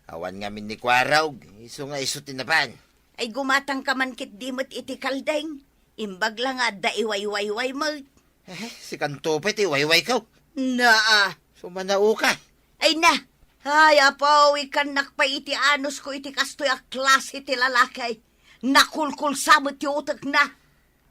Awan ngamin ni Kuarog, isu nga isu ti napan. Ay, gumatangka man ketdi met iti kalding. Imbag la nga adda iwaywayway met. Eh, sikanto pay ti iwaywayko. Naa. Sumanaoka. Ay na. Ay, apo, ikannak pay iti anusko iti kastoy a klase ti lalaki. Nakulkulsa met ti utekna.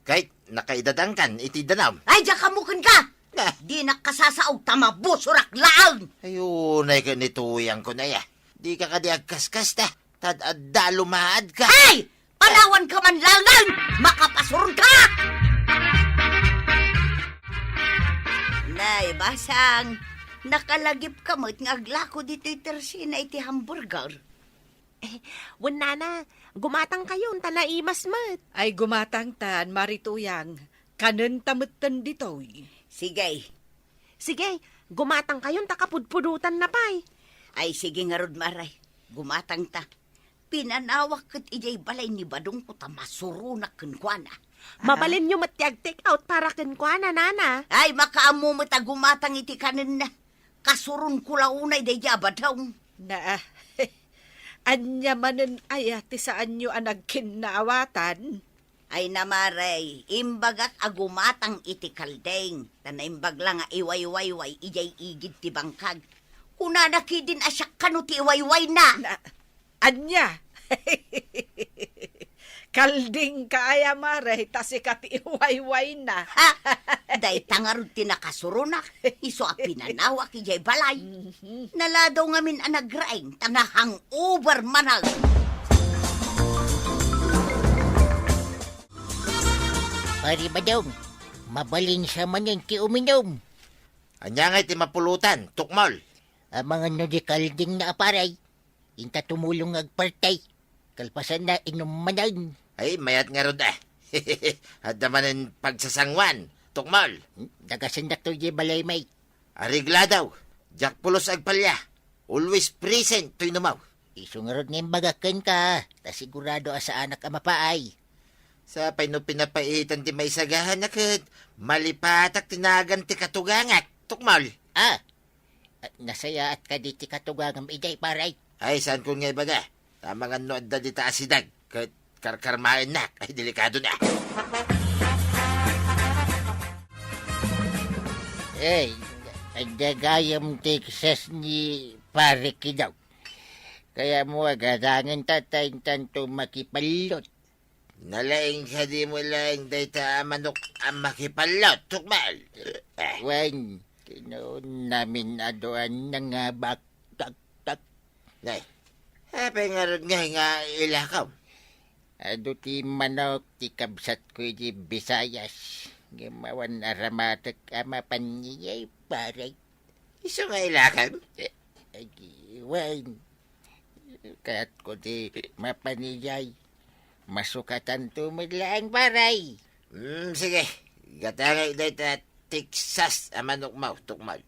Ket nakaidadangkan iti danum. Ay, diak ammo kenka! Ah. Dinak kasasaog ta mabusorak laeng! Ay, unay ket ni Tuyangko na ya. Dika kadi agkaskasta, ta ad-adda lumaadka. Ay! Panawanka man laeng! Makapasuronka! Nay, basang, nakalagipka met nga aglako ditoy tersina iti hamburger. Eh, wen, nana, gumatangkayon ta naimas met. Ay, gumatangtan, Mari Tuyang. Kanenta metten ditoy. Sige. Sige, gumatangkayon ta kapudpudotanna pay. Ay, sige ngarud, Maray. Gumatangta. Pinanawak ket idiay balay ni Badongko ta masuronak kenkuana. Mabalinyo met ti ag-take out para kenkuana, nana. Ay, makaammo met a gumatang iti kanenna. Kasuronko la unay daydiay a Badong. Na, ania manen aya ti saanyo a nagkinnaawatan? Ay na, Mare, imbagak a gumatang iti kalding, ta naimbag la nga iwaywayway idiay igid ti bangkag. Kunana ketdin a siak kano ti iwaywayna. Na, ania? Kaldingka aya, Mare, ta sika ti iwaywayna. Ha? Dayta ngarud ti nakasuronak, isu a pinanawak idiay balay. Mhm. Naladaw ngamin a nagraing, ta na-hangover manen. Pare Badong, mabalin sa manen ti uminum. Ania ngay ti mapulotan, tukmol? Amangan no di kaldingna a pare. Inta tumulong nga agparti. Kalpasanna, inum manen. Ay, mayat ngarud a. Adda manen pagsasanguan, tukmol. Hmm, dagasendak to di balay, mate. Areglado, diak pulos agpalya. Always present to inumaw. Isu ngarud nga imbagak kenka, ta sigurado a saanak a mapaay. Sapay no pinapaitan ti maisagana ket malipatak ti nagan ti katugangak, tukmol. Ah, nasayaat kadi ti katugangam idiay, pare? Ay, saankon nga ibaga. Amangan no adda dita a sidag, ket karkarmaennak, ay delikado na. Eh, adda gayam Texas ni Pare Kidong. Kayatmo a gatangen ta, ta intanto makipallot. Nalaing kadi met laeng dayta a manok a makipallot, tukmol. Eh. Wen, kinunam a duan nga baktaktak. Nay, apay ngarud ngay nga ilakam? Adu ti manok ti kabsatko iti Visayas. Ngem awan aramatek a mapan idiay, pare. Isu nga ilakam? Eh, wen. Kayatko ti mapan idiay. Masukatanto met laeng, pare. Hmm, sige. Gatangek dayta Texas a manokmo, tukmol.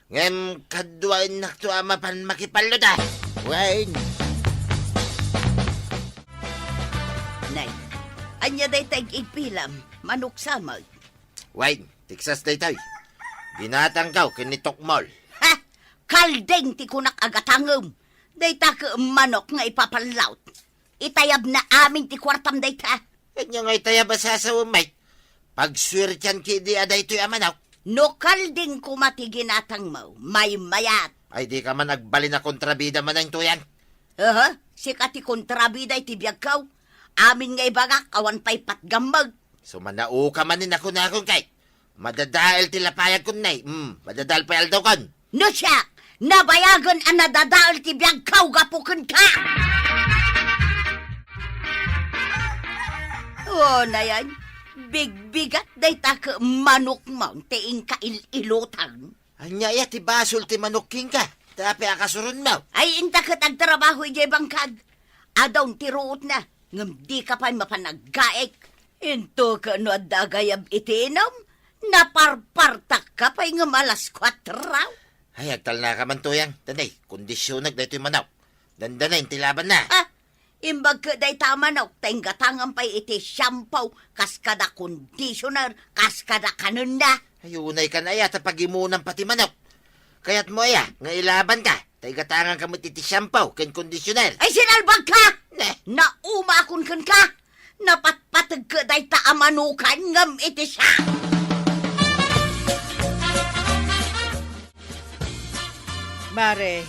Ngem kaduaennakto a mapan makipallot a. Wen. Nay, ania dayta ig-igpilam, manok sa met? Wen, Texas daytoy. Ginatangko ken ni tukmol. Ha? Kalding ti kunak a gatangem. Dayta ket manok nga ipapallot. Itayabna amin ti kuartam dayta. Ania nga itayab a sasawem, mate? Pagsuertian ketdi a daytoy a manok. No kalding koma ti ginatangmo, maymayat. Ay, dika man agbalin a kontrabida manen, Tuyang. Aha, sika ti kontrabida iti biagko. Amin nga ibagak, awan pay patgammeg. Sumanaoka manen a kunakon, kay madadael ti lapayag, kunak. Hmm, madadael pay aldawkon. No siak, nabayagen a nadadael ti biagko gapu kenka. O, nayan, bigbigat dayta ket manokmo ti inka il-ilutan. Ania aya ti basol ti manok kenka? Ta apay a kasuronmo? Ay, inta ket agtrabaho idiay bangkag. Adaon ti ruotna, ngem dika pay mapan aggaek. Into ket no adda agayab iti inum, naparpartakka pay ngem alas kuatro. Ay, agtalnaka man, Tuyang. Danay, kondisionek daytoy manok. Dandanay ti labanna. Ah, imbag ket dayta a manok, ta inggatangam pay iti shampoo, kas kada conditioner, kas kada kanenna. Ay, unay kan aya, ta pagimonam pay ti manok. Kayatmo aya, nga ilabanka, ta igatanganka met iti shampoo ken conditioner. Ay, sinalbagka! Ne? Naumakon kenka! Napatpateg ket dayta a manokan ngem iti siak. Mare,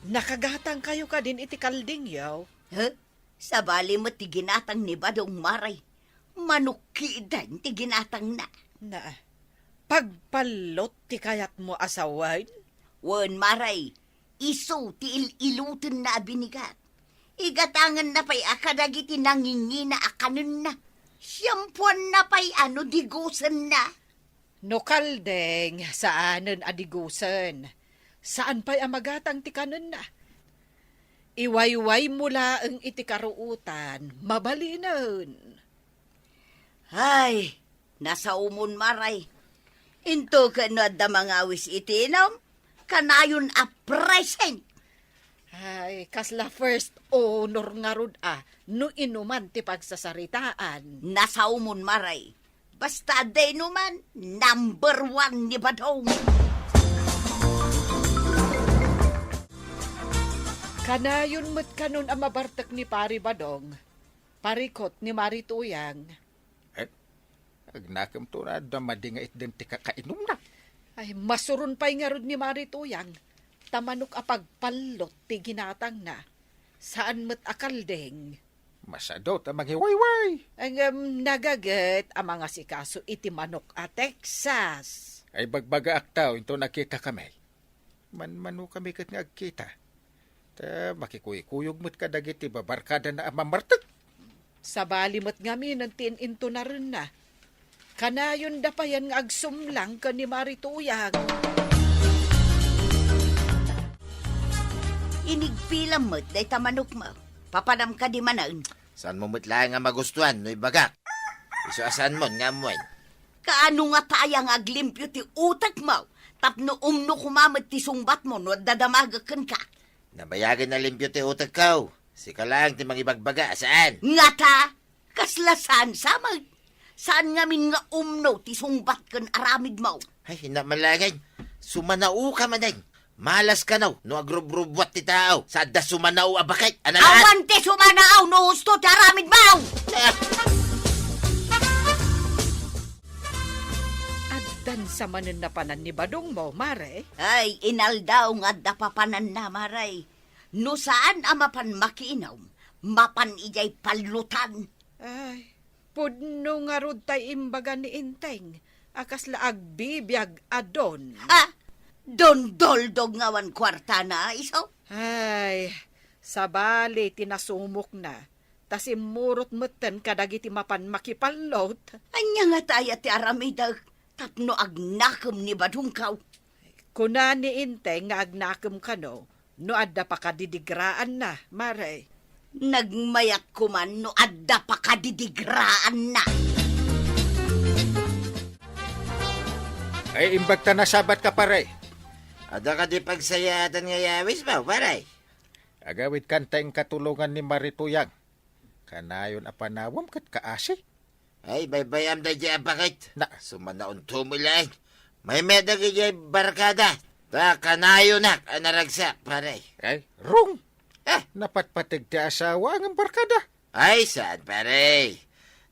nakagatangkayo kadin iti kaldingyo? Huh? Sabali met ti ginatang ni Badong, Mare. Manok ketdin ti ginatangna. Na, pagpallot ti kayatmo a sawen? Wen, Mare, isu ti il-ilutenna a binigat. Igatangenna pay a kadagiti nangingina a kanenna. Siampuanna pay a no digusenna. No kalding, saanen a digusen. Saan pay a magatang ti kanenna. Iwaywaymo laeng iti karuotan, mabalinen. Ay, nasaomon, Mare. Into ket no adda mangawis iti inum, kanayon a present. Ay, kasla first honor ngarud a, no inuman ti pagsasaritaan. Nasaomon, Mare. Basta adda inuman, number one ni Badong. Kanayon met kanon a mabartek ni Pari Badong, parikut ni Mari Tuyang. Agnakemto no adda madi nga itden ti kakainumna. Ay, masuron pay ngarud ni Mari Tuyang, ta manok a pagpallot ti ginatangna. Saan met a kalding. Masado ta mangiwayway. Ngem nagaget a mangasikaso iti manok a Texas. Ay, bagbagaak ta, inton agkitakami. Manmanokami ket nga agkita. Ta makikuykuyog met kadagiti babarkadana a mammartek. Sabali met ngamin ti in-intunarenna. Kanayonda payen nga agsumlang ken ni Mari Tuyang. Inigpilam met dayta manokmo. Papanam kadi manen? Saanmo met laeng a magustuan no ibagak? Isu a saanmon nga ammoen. Kaano ngata aya nga aglimpio ti utekmo tapno umno koma met ti sungbatmo no adda damagek kenka? Nabayagen a limpio ti utekko. Sika laeng ti mangibagbaga a saan. Ngata, kasla saan sa met. Saan ngamin nga umno ti sungbat ken aramidmo? Ay, ina, malangen. Sumanaoka manen. Malas kano no agrubrubuat ti tao sa adda sumanao a baket a nalaat. Awan ti sumanao no husto ti aramidmo! Ah! Addan sa manen napanan ni Badongmo, Mare? Ay, inaldaw nga adda papananna, Mare. No saan a mapan makiinom, mapan idiay pallutan. Ay, pudno ngarud tay imbaga ni Enteng a kasla agbibiag a don. Ha? Don Doldog nga awan kuartana, isu? Ay, sabali ti nasumokna, ta simmurot metten kadagiti mapan makipallot. Ania ngata aya ti aramidek tapno agnakem ni Badongko? Kuna ni Enteng nga agnakem kano no adda pakadidigraanna, Mare. Nagmayat koman no adda pakadidigraanna. Ay, imbag ta nasabat ka, pare. Adda kadi pagsayaatan nga yawis mo, pare? Agawid kanta inkatulongan ni Mari Tuyang. Kanayon a panawem ket kaasi. Ay, baybay-am daydiay a baket. Na. Sumanaonto met laeng. Maymayat dagiti barkada. Ta kanayonak a naragsak, pare. Ay, rung! Eh? Napatpateg ti asawa ngem barkada. Ay, saan, pare.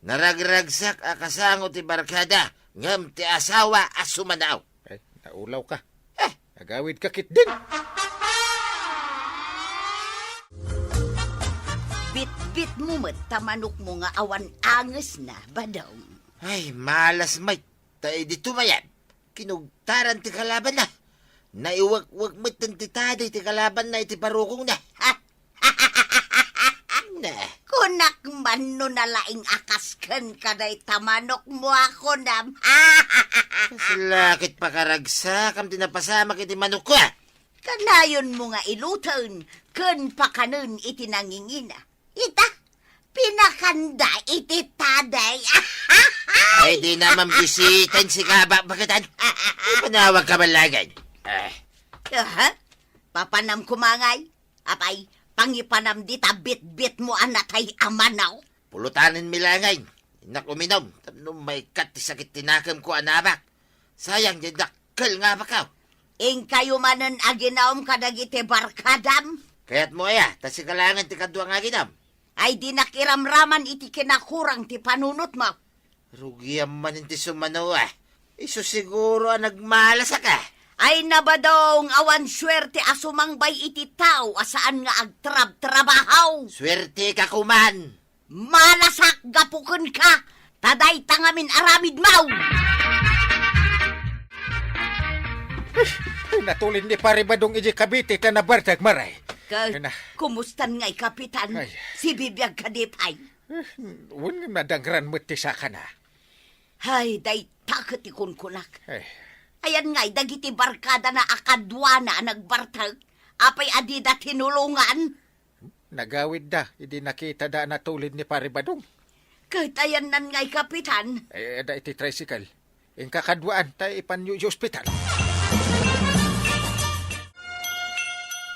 Naragragsak a kasango ti barkada, ngem ti asawa a sumanao. Ay, naulaw ka. Eh. Agawid ka ketdin. Bitbitmo met ta manokmo nga awan angesna, Badong. Ay, malas met. Ta idi tumayab, kinugtaran ti kalabanna. Naiwekwek metten ti tadi ti kalabanna iti barukongna. Na. Kunak man no nalaing a kas kenka dayta manokmo a kunam. Kasla ket pakaragsakam ti napasamak iti manokko, a? Kanayonmo nga iloten ken pakanen iti nangingina. Ita, pinakanda iti tadi. Ay, di naman bisiten si Kaba, baketan. Ipanawag ka man laeng. Eh. Aha? Papanam koma ngay? Apay, pangipanam dita bitbitmo a natay a manaw? Pulutanenmi laeng. Innak uminom, tapno maikkat ti sakit ti nakemko a naabak. Sayang diay dakkel nga abakko. Inkayo manen aginawem kadagiti barkadam? Kayatmo aya, ta sika laeng ti kadua nga aginam? Ay, dinak iramraman iti kinakurang ti panunotmo. Rugiam man ti sumano, a. Isu siguro a nagmalasak, a. Ay, Badong, awan suerte a sumangbay iti tao a saan nga agtrabtrabaho. Suerte ka koman. Malasak gapu kenka, ta dayta ngamin aramidmo. Ay, natulid ni Pare Badong idiay Cavite ta nabartek, Mare. Ka-, Ay, na. Kumustan ngay, Kapitan? Ay. Sibibiag kadi pay? Eh, wen nga nadangran met ti sakana. Hay, dayta ket ti kunkunak. Eh. Ayan ngay, dagiti barkadana a kaduana a nagbartek, apay a dida tinulongan? Nagawidda idi nakitada a natulid ni Pare Badong. Ket ayannan ngay, Kapitan? Eh, adda iti tricycle. Inka kaduaan, ta ipanyo iti ospital.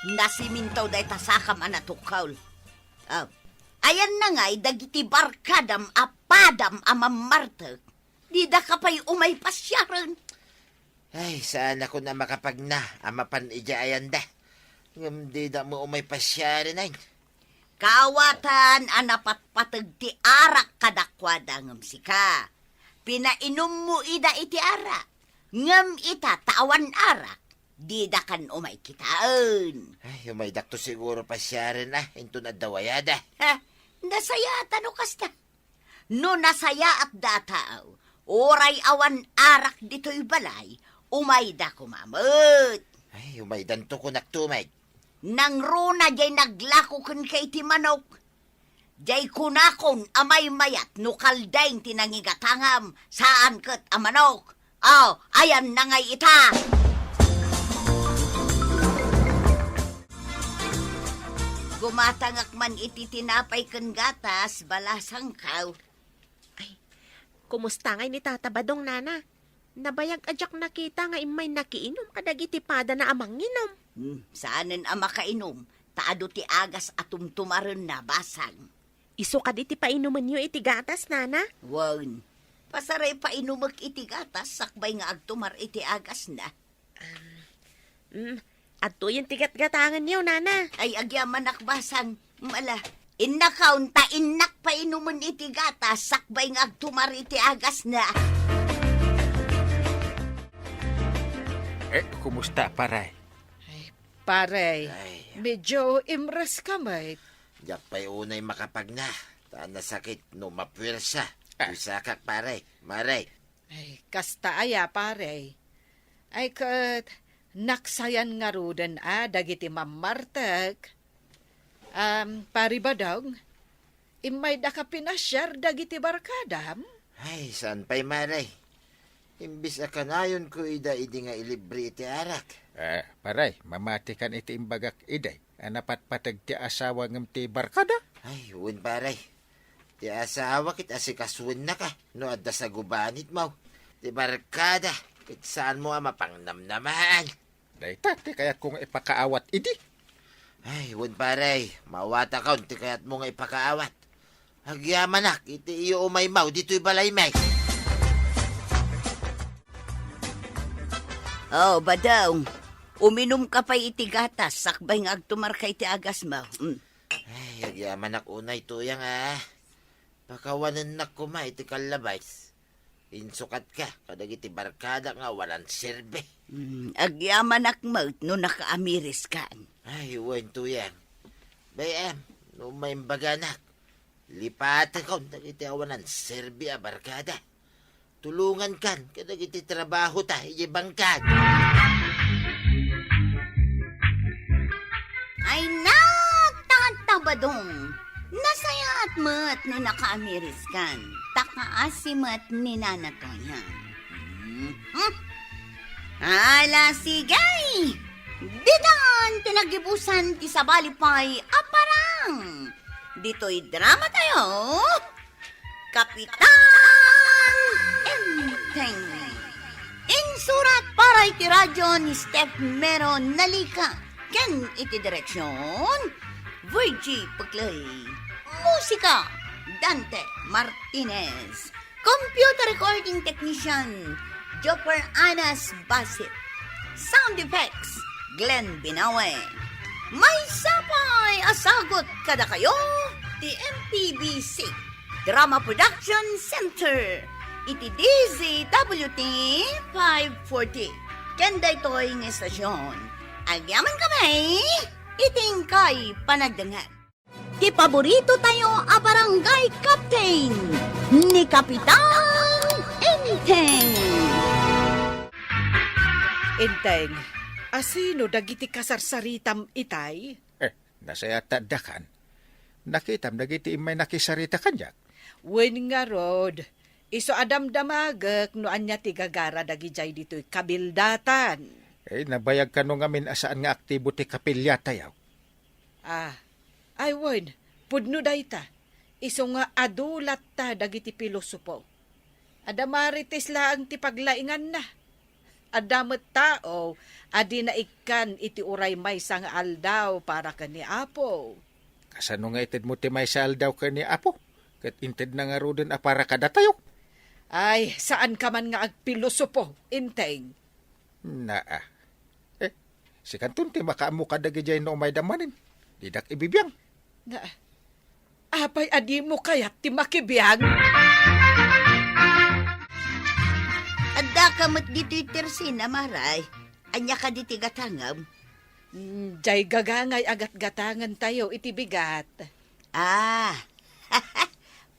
Nasimintaw dayta sakam a natukkaw. Oh. Ayanna ngay dagiti barkadam a padam a mammartek. Didaka pay umay pasiaren. Ay, saanakon a makapagna a mapan idiay ayanda. Ngem dida met umay pasiaren, ay. Kaawatan a napatpateg ti arak kadakuada ngem sika. Pinainummo ida iti arak. Ngem ita ta awan arak, didakan umay kitaen. Ay, umaydakto siguro pasiaren a, inton adda wayada. Ha? Nasayaat no kasta. No nasayaat da a tao, uray awan arak ditoy balay, umayda koma met. Ay, umaydanto kunak tumay. Nangruna jay naglako kenka iti manok. Jay kunakon a maymayat no kaldeng ti nangigatangam, saan ket a manok. Aw, ayan na ngay ita. Gumatangak man iti tinapay ken gatas, balasangkaw. Ay, kumusta ngay ni Tata Badong, Nana? Nabayag a diak nakita nga immay nakiinum kadagiti padana a manginum. Hmm, saanen a makainum, ta adu ti agas a tumtumarenna, basang. Isu kadi ti painumenyo iti gatas, Nana? Wen, pasaray painumek iti gatas sakbay nga agtumar iti agasna. Mm, adtoyen ti gatgatangenyo, Nana. Ay, agyamanak, basang. Mala, innakaon ta innak painumen iti gatas sakbay nga agtumar iti agasna. Eh, kumusta, pare? Ay, pare, Ay. Medyo imres ka met. Diak pay unay makapagna, ta nasakit no mapuwersa. Ah. Usakak, pare. Mare. Ay, kasta aya, pare. Ay, ket, naksayan ngaruden a dagiti mammartek. Am, Pari Badong, immaydaka pinasiar dagiti barkadam? Ay, saan pay, mare. Imbis a kanayonko ida idi nga ilibre iti arak. Eh, pare, mamatikan iti imbagak idi a napatpateg ti asawa ngem ti barkada? Ay, wen, pare. Ti asawa ket asikasuennaka no adda sagubanitmo. Ti barkada ket saanmo a mapangnamnamaan. Dayta ti kayatko nga ipakaawat idi. Ay, wen, pare, mawatakon ti kayatmo nga ipakaawat. Agyamanak iti iyo umaymaw ditoy balaymi. Oh, Badong, uminumka pay iti gatas sakbay nga agtumarka iti agasmo. Mm. Ay, agyamanak unay, Tuyang, a. Pakawanennak koma iti kallabas. Insukatka kadagiti barkada nga awanan serbi. Mm, agyamanak met no nakaamiriskan. Ay, wen, Tuyang. Bay-am, no maimbaganak, lipatekon dagiti awanan serbi a barkada. Tulongankan kadagiti trabahota idiay bangkad. Ay, nagtatabadong! Nasayaat met no nakaamiriskan. Ta kaasi met ni Nana Toyang. Mhm. Ala, sige! Ditan ti nagibusan ti sabali pay a parang. Ditoy drama tayo, Kapitan Enteng. Insurat para iti radyo ni Steph Mero Nalica ken iti direksyon, Virgie Puclay. Musika, Dante Martinez. Computer recording technician, Jopper Anas Basit. Sound effects, Glenn Binawe. Maysa pay a sagut kadakayo ti M P B C Drama Production Center iti D Z W T five forty. Ken daytoy nga estasyon, agyamankami iti inkay panagdengngeg. Ti paborito tayo a barangay captain, ni Kapitan Enteng. Enteng, asino dagiti kasarsaritam itay? Eh, nasayaat ta addakan. Nakitam dagiti immay nakisarita kaniak. Wen ngarud, isu a damdamagek no ania ti gagara dagidiay ditoy kabildatan. Eh, nabayag kano ngamin a saan nga aktibo ti kapilya tayo? Ah, ay wen, pudno dayta. Isu nga adu latta dagiti pilosopo. Adda Marites laeng ti paglainganna. Adda met tao a di naikkan iti uray maysa nga aldaw para ken ni Apo. Kasano nga itedmo ti maysa aldaw ken ni Apo? Ket intedna ngaruden a para kadatayo? Ay, saanka man nga agpilosopo, Enteng. Naa. Eh, sikanton ti makaammo kadagidiay no umayda manen. Didak ibibiang. Nga, apay a dimo kayat ti makibiang? Aka met ditoy Tersena, Maray. Ania kadi ti gatangem? Mm, jay gagangay a gatgatangentayo iti bigat. Ah,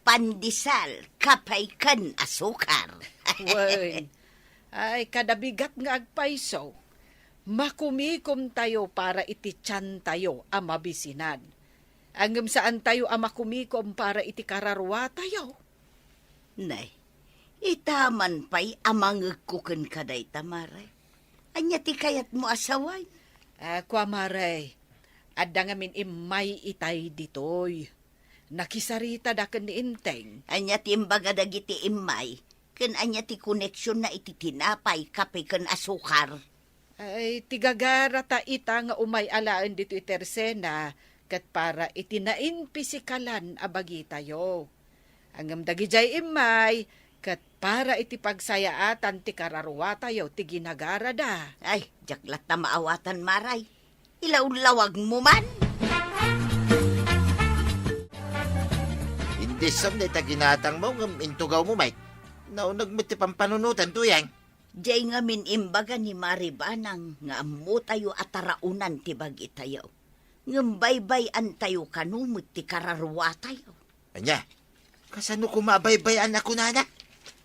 pandesal, kape ken asukar. Wen. Ay, kada bigat nga agpayso, makumikomtayo para iti tiantayo a mabisinan. Ngem saantayo a makumikom para iti kararuatayo. Nay, ita man pay a mangegko kenka dayta, Maray. Ania ti kayatmo a sawen? Ah, kua, Maray, adda ngamin immay itay ditoy. Nakisaritada ken ni Enteng. Ania ti imbaga dagiti immay? Ken ania ti koneksionna iti tinapay, kape, ken asukar? Ay, ti gagarata ita nga umay alaen ditoy Tersena ket para iti nainpisikalan a bagitayo. Ngem dagidiay immay ket para iti pagsayaatan ti kararuatayo ti ginagarada. Ay, diak latta maawatan, Maray. Ilawlawagmo man. Indissam dayta ginatangmo ngem intugawmo met. Nauneg met ti pampanunotan, Tuyang. Jay ngamin imbaga ni Mari Banang nga ammotayo a taraonan ti bagitayo. Ngem baybay-antayo kano met ti kararuatayo. Ania? Kasano koma a baybay-an a kunana?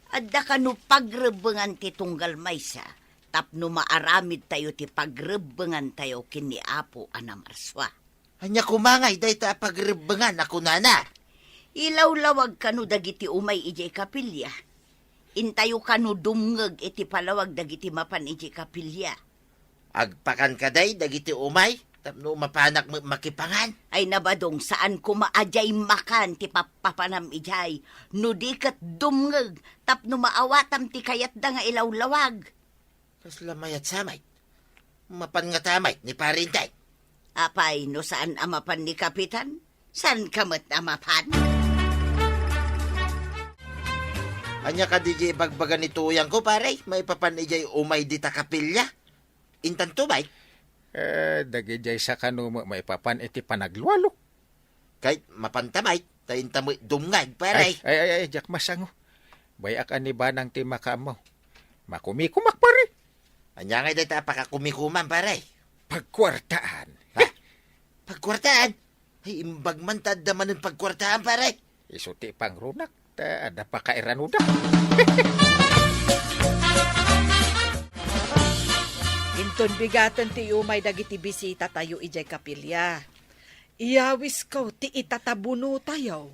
Adda kano pagrebbengan ti tunggal maysa tapno maaramidtayo ti pagrebbengantayo ken ni Apo a Namarsua. Ania koma ngay dayta a pagrebbengan a kunana? Ilawlawag kano dagiti umay idiay kapilia. Intayo kano dumngeg iti palawag dagiti mapan idiay kapilia. Agpakan kadi dagiti umay tapno mapanak met makipangan? Ay nabadong, saan koma a diay makan ti pappapanam idiay, no di ket dumngeg tapno maawatam ti kayatda nga ilawlawag. Kasla mayat sa met? Mapan ngata met ni Pare Enteng? Apay, no saan a mapan ni Kapitan, saanka met a mapan? Ania kadi diay ibagbaga ni Tuyangko, pare? Maipapan idiay umay dita kapilia? Intanto met? Eh, dagidiay sa kano met maipapan iti panaglualo. Ket mapanta met, ta inta met dumngeg, pare. Ay, ay, ay, ay, diak masango. Bay-ak a ni Banang ti makaammo. Makumikomak, pare. Ania ngay dayta a pakakumikoman, pare? Pagkuartaan. Ha? Pagkuartaan? Ay, imbag man ta adda manen pagkuartaan, pare. Isu ti pangrunak, ta adda pakairanoda. Inton bigaten ti umay dagiti bisitatayo idiay kapilia. Iyawisko ti itatabunotayo.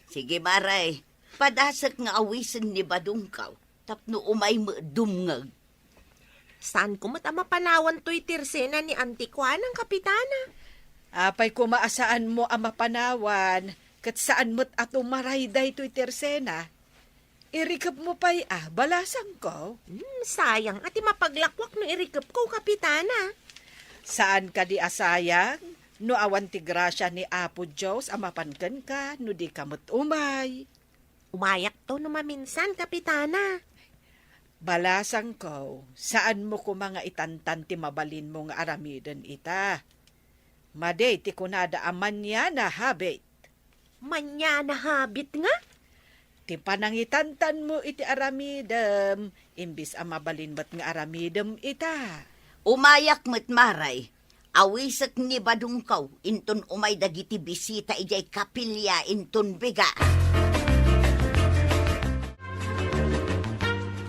Sige, Mare, padasek nga awisen ni Badongko tapno umay met dumngeg. Saanko met a mapanawan toy Tersena ni Antiquanang, Kapitana? Apay koma a saanmo a mapanawan, ket saan met a tumaray daytoy Tersena. Irikepmo pay a, balasangko? Hmm, sayang a ti mapaglakwak no irikepko, Kapitana. Saan kadi a sayang no awan ti grasia ni Apo Dios a mapan kenka no dika met umay? Umayakto no maminsan, Kapitana. Balasangko, saanmo koma nga itantan ti mabalinmo nga aramiden ita. Madi ti kunada a mañana habit. Mañana habit nga? Ti panangitantanmo iti aramidem, imbis a mabalin met nga aramidem ita. Umayak met, Mare. Awisek ni Badongko inton umay dagiti bisita idiay kapilia inton biga.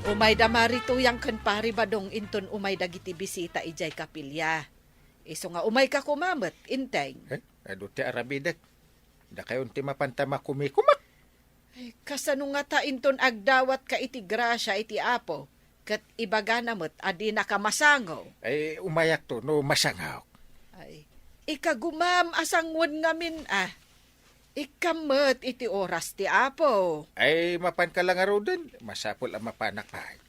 Umayda Mari Tuyang ken Pari Badong inton umay dagiti bisita idiay kapilia. Isu nga umayka koma met, Enteng. Eh, adu ti aramidek. Dakayon ti mapanta makumikumak. Ay, kasano ngata inton agdawatka iti grasia iti Apo, ket ibagana met a dinaka masango? Ay, umayakto no masangok. Ay, ikagumam a sangoen ngamin a. Ikkam met iti oras ti Apo. Ay, mapanka la ngaruden, masapul a mapanak pay.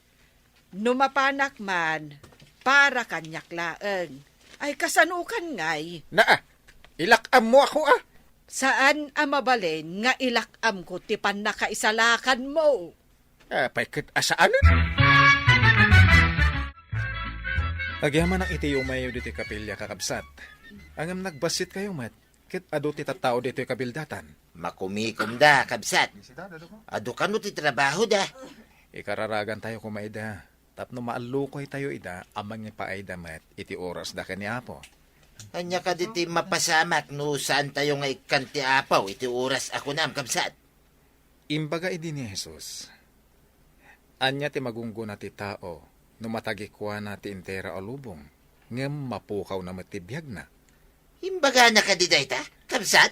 No mapanak man, para kaniak laeng. Ay, kasanokan ngay? Naa, ilak-ammo ako, a. Saan a mabalin nga ilak-amko ti pannakaisalakanmo? Apay ket a saanen? Agyamanak iti umayyo ditoy kapilia, kakabsat. Ngem nagbassit kayo met. Ket adu ti tattao ditoy kabildatan. Makumikomda, kabsat. Adu kano ti trabahoda. Ikararagantayo koma ida tapno maallukoytayo ida a mangipaayda met iti orasda ken ni Apo. Ania kadi ti mapasamak no saantayo nga ikkan ti Apo iti oras a kunam, kabsat? Imbaga idi ni Jesus, "Ania ti magunggona ti tao no matagikuana ti entero a lubong, ngem mapukawna met ti biagna?" Imbagana kadi dayta, kabsat?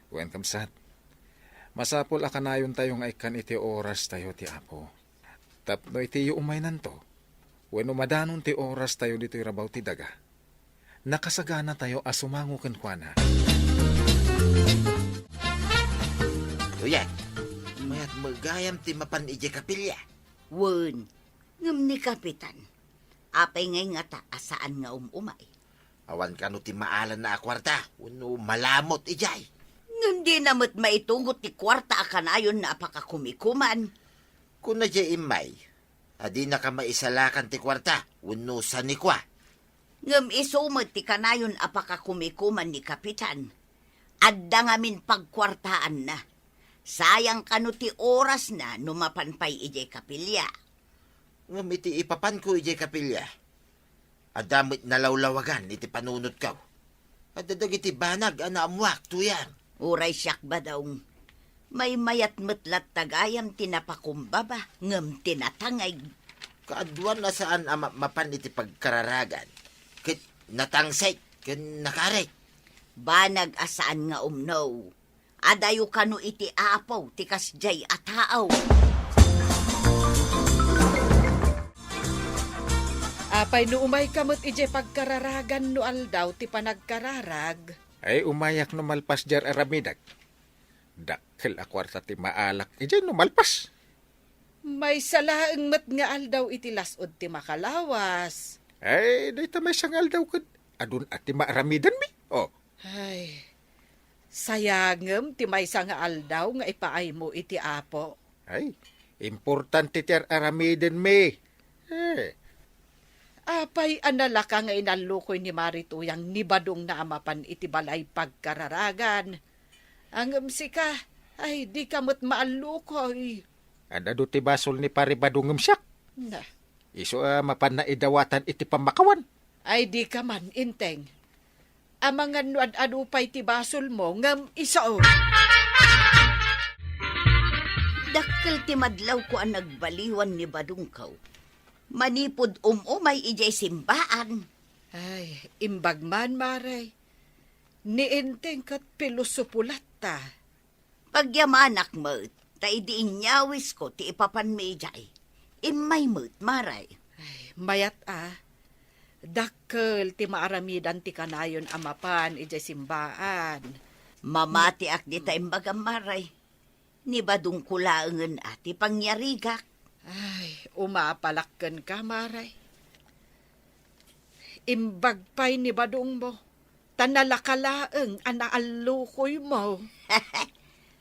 Wen, kabsat, masapul a kanayontayo nga ikkan iti orastayo ti Apo. Tapno iti iyo umaynanto, wenno madanon ti orastayo ditoy rabaw ti daga, nakasaganatayo a sumango kenkuana. Uyan, mayat met gayam ti mapan idiay kapilya. Wen, ngem ni Kapitan, apay ngay ngata a saan nga um-umay? Awan kano ti maalanna a kuarta wenno malamut idiay. Ngem dina met maitungot ti kuarta a kanayonna a pakakumikuman. Kuna diay immay a dinaka maisalakan ti kuarta wenno sanikua. Ngem isu met ti kanayon a pakakumikuman ni Kapitan. Adda ngamin pagkuartaanna. Sayang kano ti orasna no mapan pay idiay kapilya. Ngem iti ipapanko idiay kapilya, adda met nalawlawagan iti panunotko. Adda dagiti banag a naammoak, Tuyang. Uray siak, Badong. Maymayat met latta gayam ti napakumbaba ngem ti natangig. Kaaduan a saan a mapmapan iti pagkararagan, ket natangsek ken nakarik. Banag a saan nga umno. Adayo kano iti Apo ti kasdiay a tao. Apay no umayka met idiay pagkararagan no aldaw ti panagkararag? Ay, umayak no malpas diay aramidek. Dakkel a kuarta ti maalak idiay no malpas. Maysa laeng met nga aldaw iti las-ud ti makalawas. Ay, dayta maysa nga aldaw ket adun a ti maaramidanmi. Oh. Ay, sayangem ti maysa nga aldaw nga ipaaymo iti Apo. Ay, importante ti ar-aramidenmi. Eh. Apay a nalaka nga inallukoy ni Mari Tuyang ni Badongna a mapan iti balay pagkararagan? Ngem sika, ay, dika met maallukoy. Ad-adu ti basol ni Pari Badong ngem siak. Na. Isu a mapanna idawatan iti pammakawan. Ay, dika man, Enteng. Amangan no ad-adu pay ti basolmo, ngem isu. Dakkel ti madlawko a nagbaliwan ni Badongko. Manipud um-umay idiay simbaan. Ay, imbag man, Mare. Ni Enteng ket pilosopo latta. Pagyamanak met, ta idi inyawisko ti ipapanmi idiay, immay met, Mare. Ay, mayat a. Dakkel ti maaramidan ti kanayon a mapan idiay simbaan. Mamatiak dita imbagam, Mare. Ni Badongko laengen a ti pangyarigak. Ay, umapalak kenka, Mare. Imbag pay ni Badongmo, ta nalaka laeng a naallukoymo.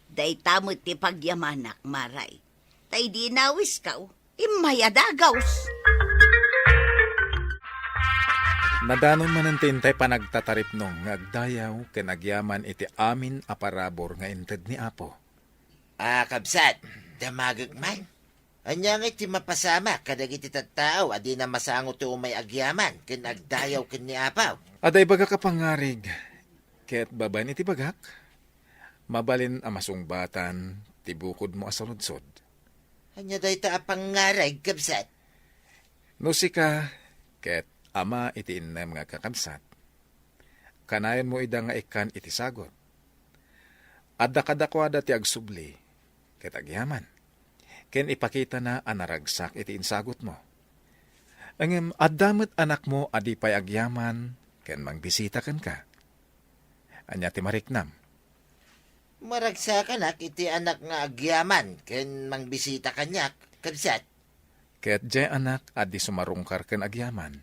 Dayta met ti pagyamanak, Mare. Ta idi inawisko, immay a dagaws. Nadanon manen ti intay panagtataripnong nga agdayaw ken agyaman iti amin a parabur nga inted ni Apo. A, kabsat, damagek man. Ania ngay ti mapasamak kadagiti tattao a dina masango ti umay agyaman ken agdayaw ken ni Apo? Adda ibagak a pangngarig, ket babaen iti bagak, mabalin a masungbatan ti bukodmo a saludsod. Ania dayta a pangngarig, kabsat? No sika ket ama iti innem nga kakabsat, kanayonmo ida nga ikkan iti sagut. Adda kadakuada ti agsubli ket agyaman, ken ipakitana a naragsak iti insagutmo. Ngem adda met anakmo a di pay agyaman ken mangbisita kenka. Ania ti mariknam? Maragsakanak iti anak nga agyaman ken mangbisita kaniak, kabsat. Ket diay anak a di sumarungkar ken agyaman.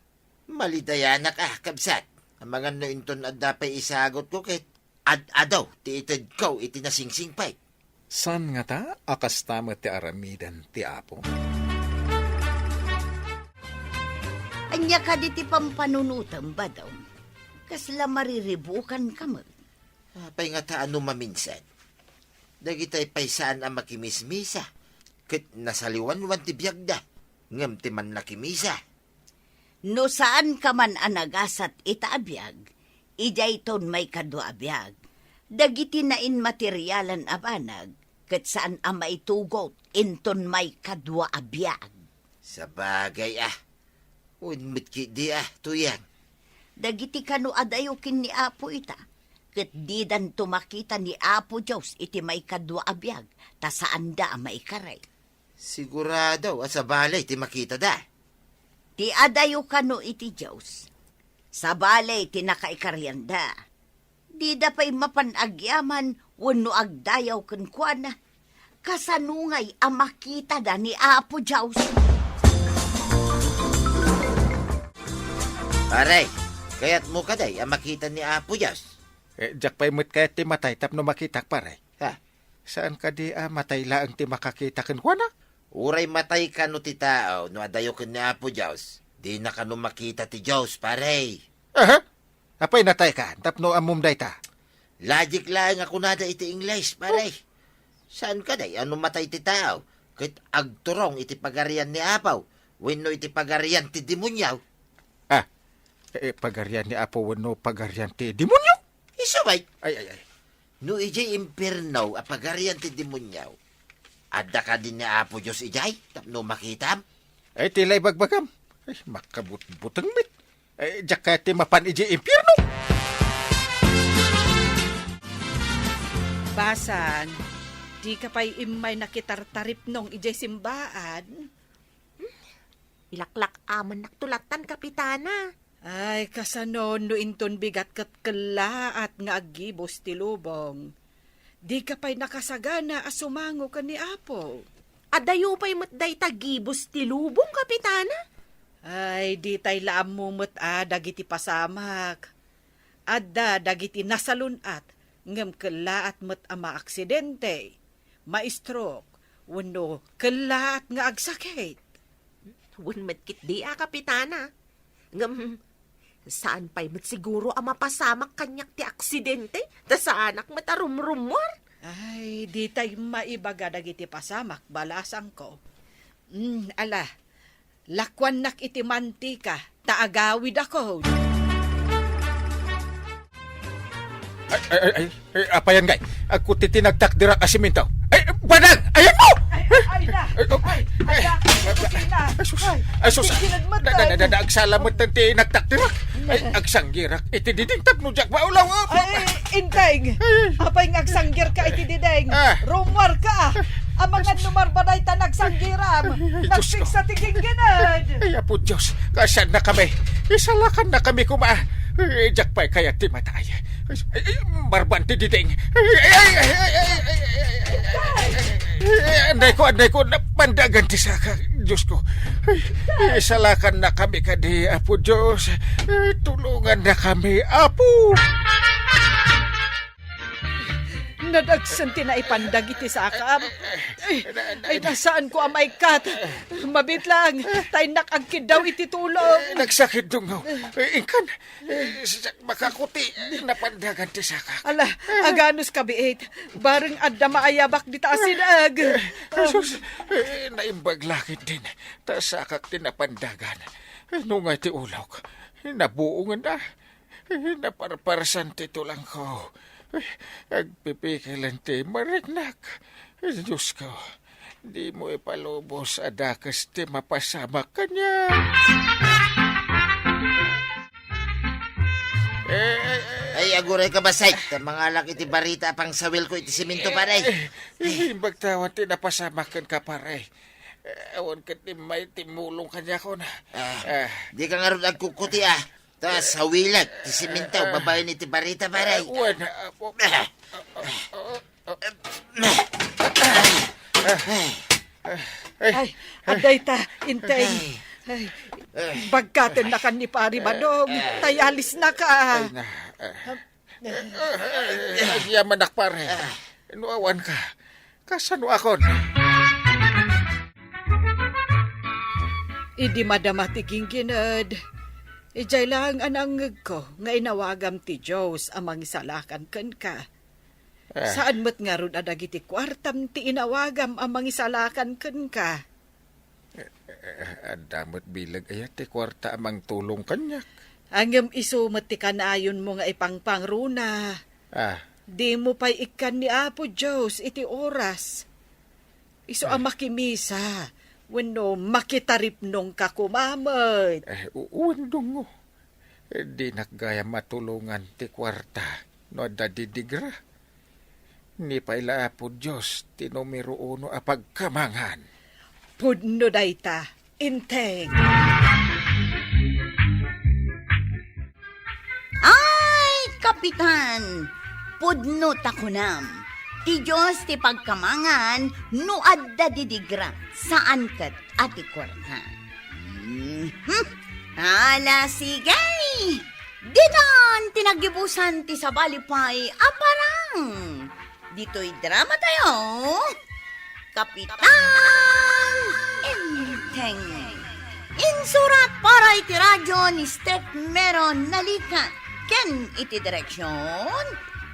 Malidayanak a, kabsat. Amangan no inton adda pay isagutko ket ad-adu ti itedko iti nasingsingpet. Saan ngata a kasta met ti aramiden ti Apo? Ania kadi ti pampanunotem, Badong? Kasla mariribukanka met. Apay ngata a no maminsan, dagitay pay saan a makimismisa ket nasaliwanwan ti biagda, ngem ti mannakimisa. No saanka man a nagasat ita a biag, idiayton maikadua a biag, dagiti nainmaterialan a banag, ket saan a maitugot inton maikadua a biag. Sabagay, a. Wen met ketdi, a, Tuyang. Dagiti kano adayo ken ni Apo ita, ket didanto makita ni Apo Dios iti maikadua a biag, ta saanda a maikari. Sigurado a sabali ti makitada. Ti adayo kano iti Dios, sabali ti nakaikarianda. Dida pay mapan agyaman wenno agdayaw kenkuana. Kasano ngay a makitada ni Apo Dios? Pare, kayatmo kadi a makita ni Apo Dios? Eh, diak pay met kayat ti matay tapno makitak, pare. Ha? Saan kadi a matay laeng ti makakita kenkuana? Uray matay kano ti tao no adayo ken ni Apo Dios, dina kano makita ti Dios, pare. Aha? Apay natayka tapno ammom dayta? Logic laeng a kunada iti Ingles, pare. Oh. Saan kadi a no matay ti tao, ket agturong iti pagarian ni Apo, wenno iti pagarian ti demonio? Ah, eh, pagarian ni Apo wenno pagarian ti demonio? Isu, bay. Ay, ay, ay. No idiay impierno a pagarian ti demonio, adda kadi ni Apo Dios idiay tapno makitam? Ay, ti la ibagbagam. Ay, makabutbuteng met. Ay, diak kayat ti mapan idiay impierno. Basang, dika pay immay nakitartaripnong idiay simbaan? Ilaklak-amennakto lattan, Kapitana. Ay, kasano no inton bigat ket kellaat nga aggibus ti lubong? Dika pay nakasagana a sumango ken ni Apo. Adayo pay met dayta gibus ti lubong, Kapitana? Ay, ditay la ammo met a dagiti pasamak. Adda dagiti nasalun-at ngem kellaat met a maaksidente, ma-stroke, wenno kellaat nga agsakit. Wen met ketdi a, Kapitana. Ngem, saan pay met siguro a mapasamak kaniak ti aksidente, ta saanak met a rumrummuar. Ay, ditay maibaga dagiti pasamak, balasangko. Mm, ala, lakuannak iti mantika, ta agawidakon. Ay, ay, ay, ay, ay, apayan ngay. Agkuti ti nagtakderak a simento. Ay, Badang! Ayanmo! Ay, ay, ay na! Ay, oh, ay, ay, ay, ay, ay, sus. Ay, ay, sus. Ay, na, na, na, na, agsala met ti nagtakderak. Ay, agsanggirak iti diding tapno diak maulaw. Ay, Inteng! Ay. Apay nga agsanggirka iti diding? Ah. Rummuarka! Amangan no marbaday ta nagsanggiram. Ay, ay, Diyos ko. Nagpigsa ti ginggined. Ay, Apo Dios, kasaannakami. Isalakannakami koma. Ay, diak pay kayat ti matay. Ay, ay, marban ti diding. Ay, ay, ay. Ay, andayko, andayko, napandagan ti saka, Dios ko. Ay, isalakannakami kadi, Apo Dios. Ay, tulongannakami, Apo. Nadagsen ti naipandag iti sakam. Ay, ay, nasaanko a maikkat. Mabit lang, ta innak agkiddaw iti tulong. Nagsakit dungaw. Inkan, siak makakuti, napandagan ti sakak. Ala, aganus kabiit. Bareng adda maayabak dita a sidag. Jesus, naimbag la ketdin, ta sakak ti napandagan. No ngay ti ulok, nabuongenna. Naparparsan ti tulangko. Agpipikilen ti mariknak. Diosko, dimo ipalubos a dakes ti mapasamak kaniak. Ay, agurayka, Basay, ta mangalak iti barita a pangsawilko iti simento, pare. Eh, eh, imbag ta awan ti napasamak kenka, pare. Eh, awan ket immay timmulong kaniakon. Ah, dika ngarud agkukkuti, a. Ta sawilek ti simento babaen iti barita, pare. Wen, Apo. Ay, adda ita, Inteng. Ay, bagkatennakan ni Pari Badong, ta alisnaka. Ay, na, agyamanak, pare. No awanka, kasanoakon? Idi madama ti ginggined, idiay laeng a nangngegko nga inawagam ti Dios a mangisalakan kenka. Ah. Saan met ngarud a dagiti kuartam ti inawagam a mangisalakan kenka? Eh, eh, adda met bileg aya ti kuarta a mangtulong kaniak? Ngem isu met ti kanayonmo nga ipangpangruna. Ah. Dimo pay ikkan ni Apo Dios iti oras. Isu a, ah, makimisa, wenno makitaripnongka koma met. Eh, u-, wen, Dungo. Dinak gayam matulongan ti kuarta no adda didigra. Ni pay la Apo Dios ti numero uno a pagkamangan. Pudno dayta, Enteng. Ay, Kapitan! Pudno ta kunam. Ti Dios ti pagkamangan no adda didigra, saan ket a ti kuarta. Mhm. Ala, sige! Ditan ti naggibusan ti sabali pay a parang. Ditoy drama tayo, Kapitan Enteng. Insurat para iti radio ni Steph Meron Nalikat ken iti direksyon,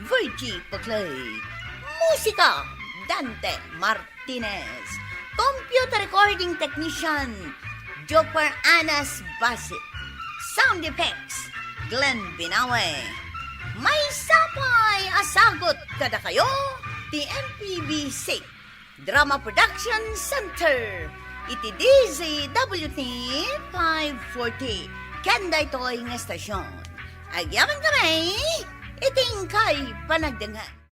Virgie Paclay. Musika, Dante Martinez. Computer recording technician, Joper Anas Basit. Sound effects, Glenn Binawe. Maysa pay a sagut kadakayo ti M P B C Drama Production Center iti D Z W T five forty. Ken daytoy nga estasyon, agyamankami iti inkay panagdengngeg.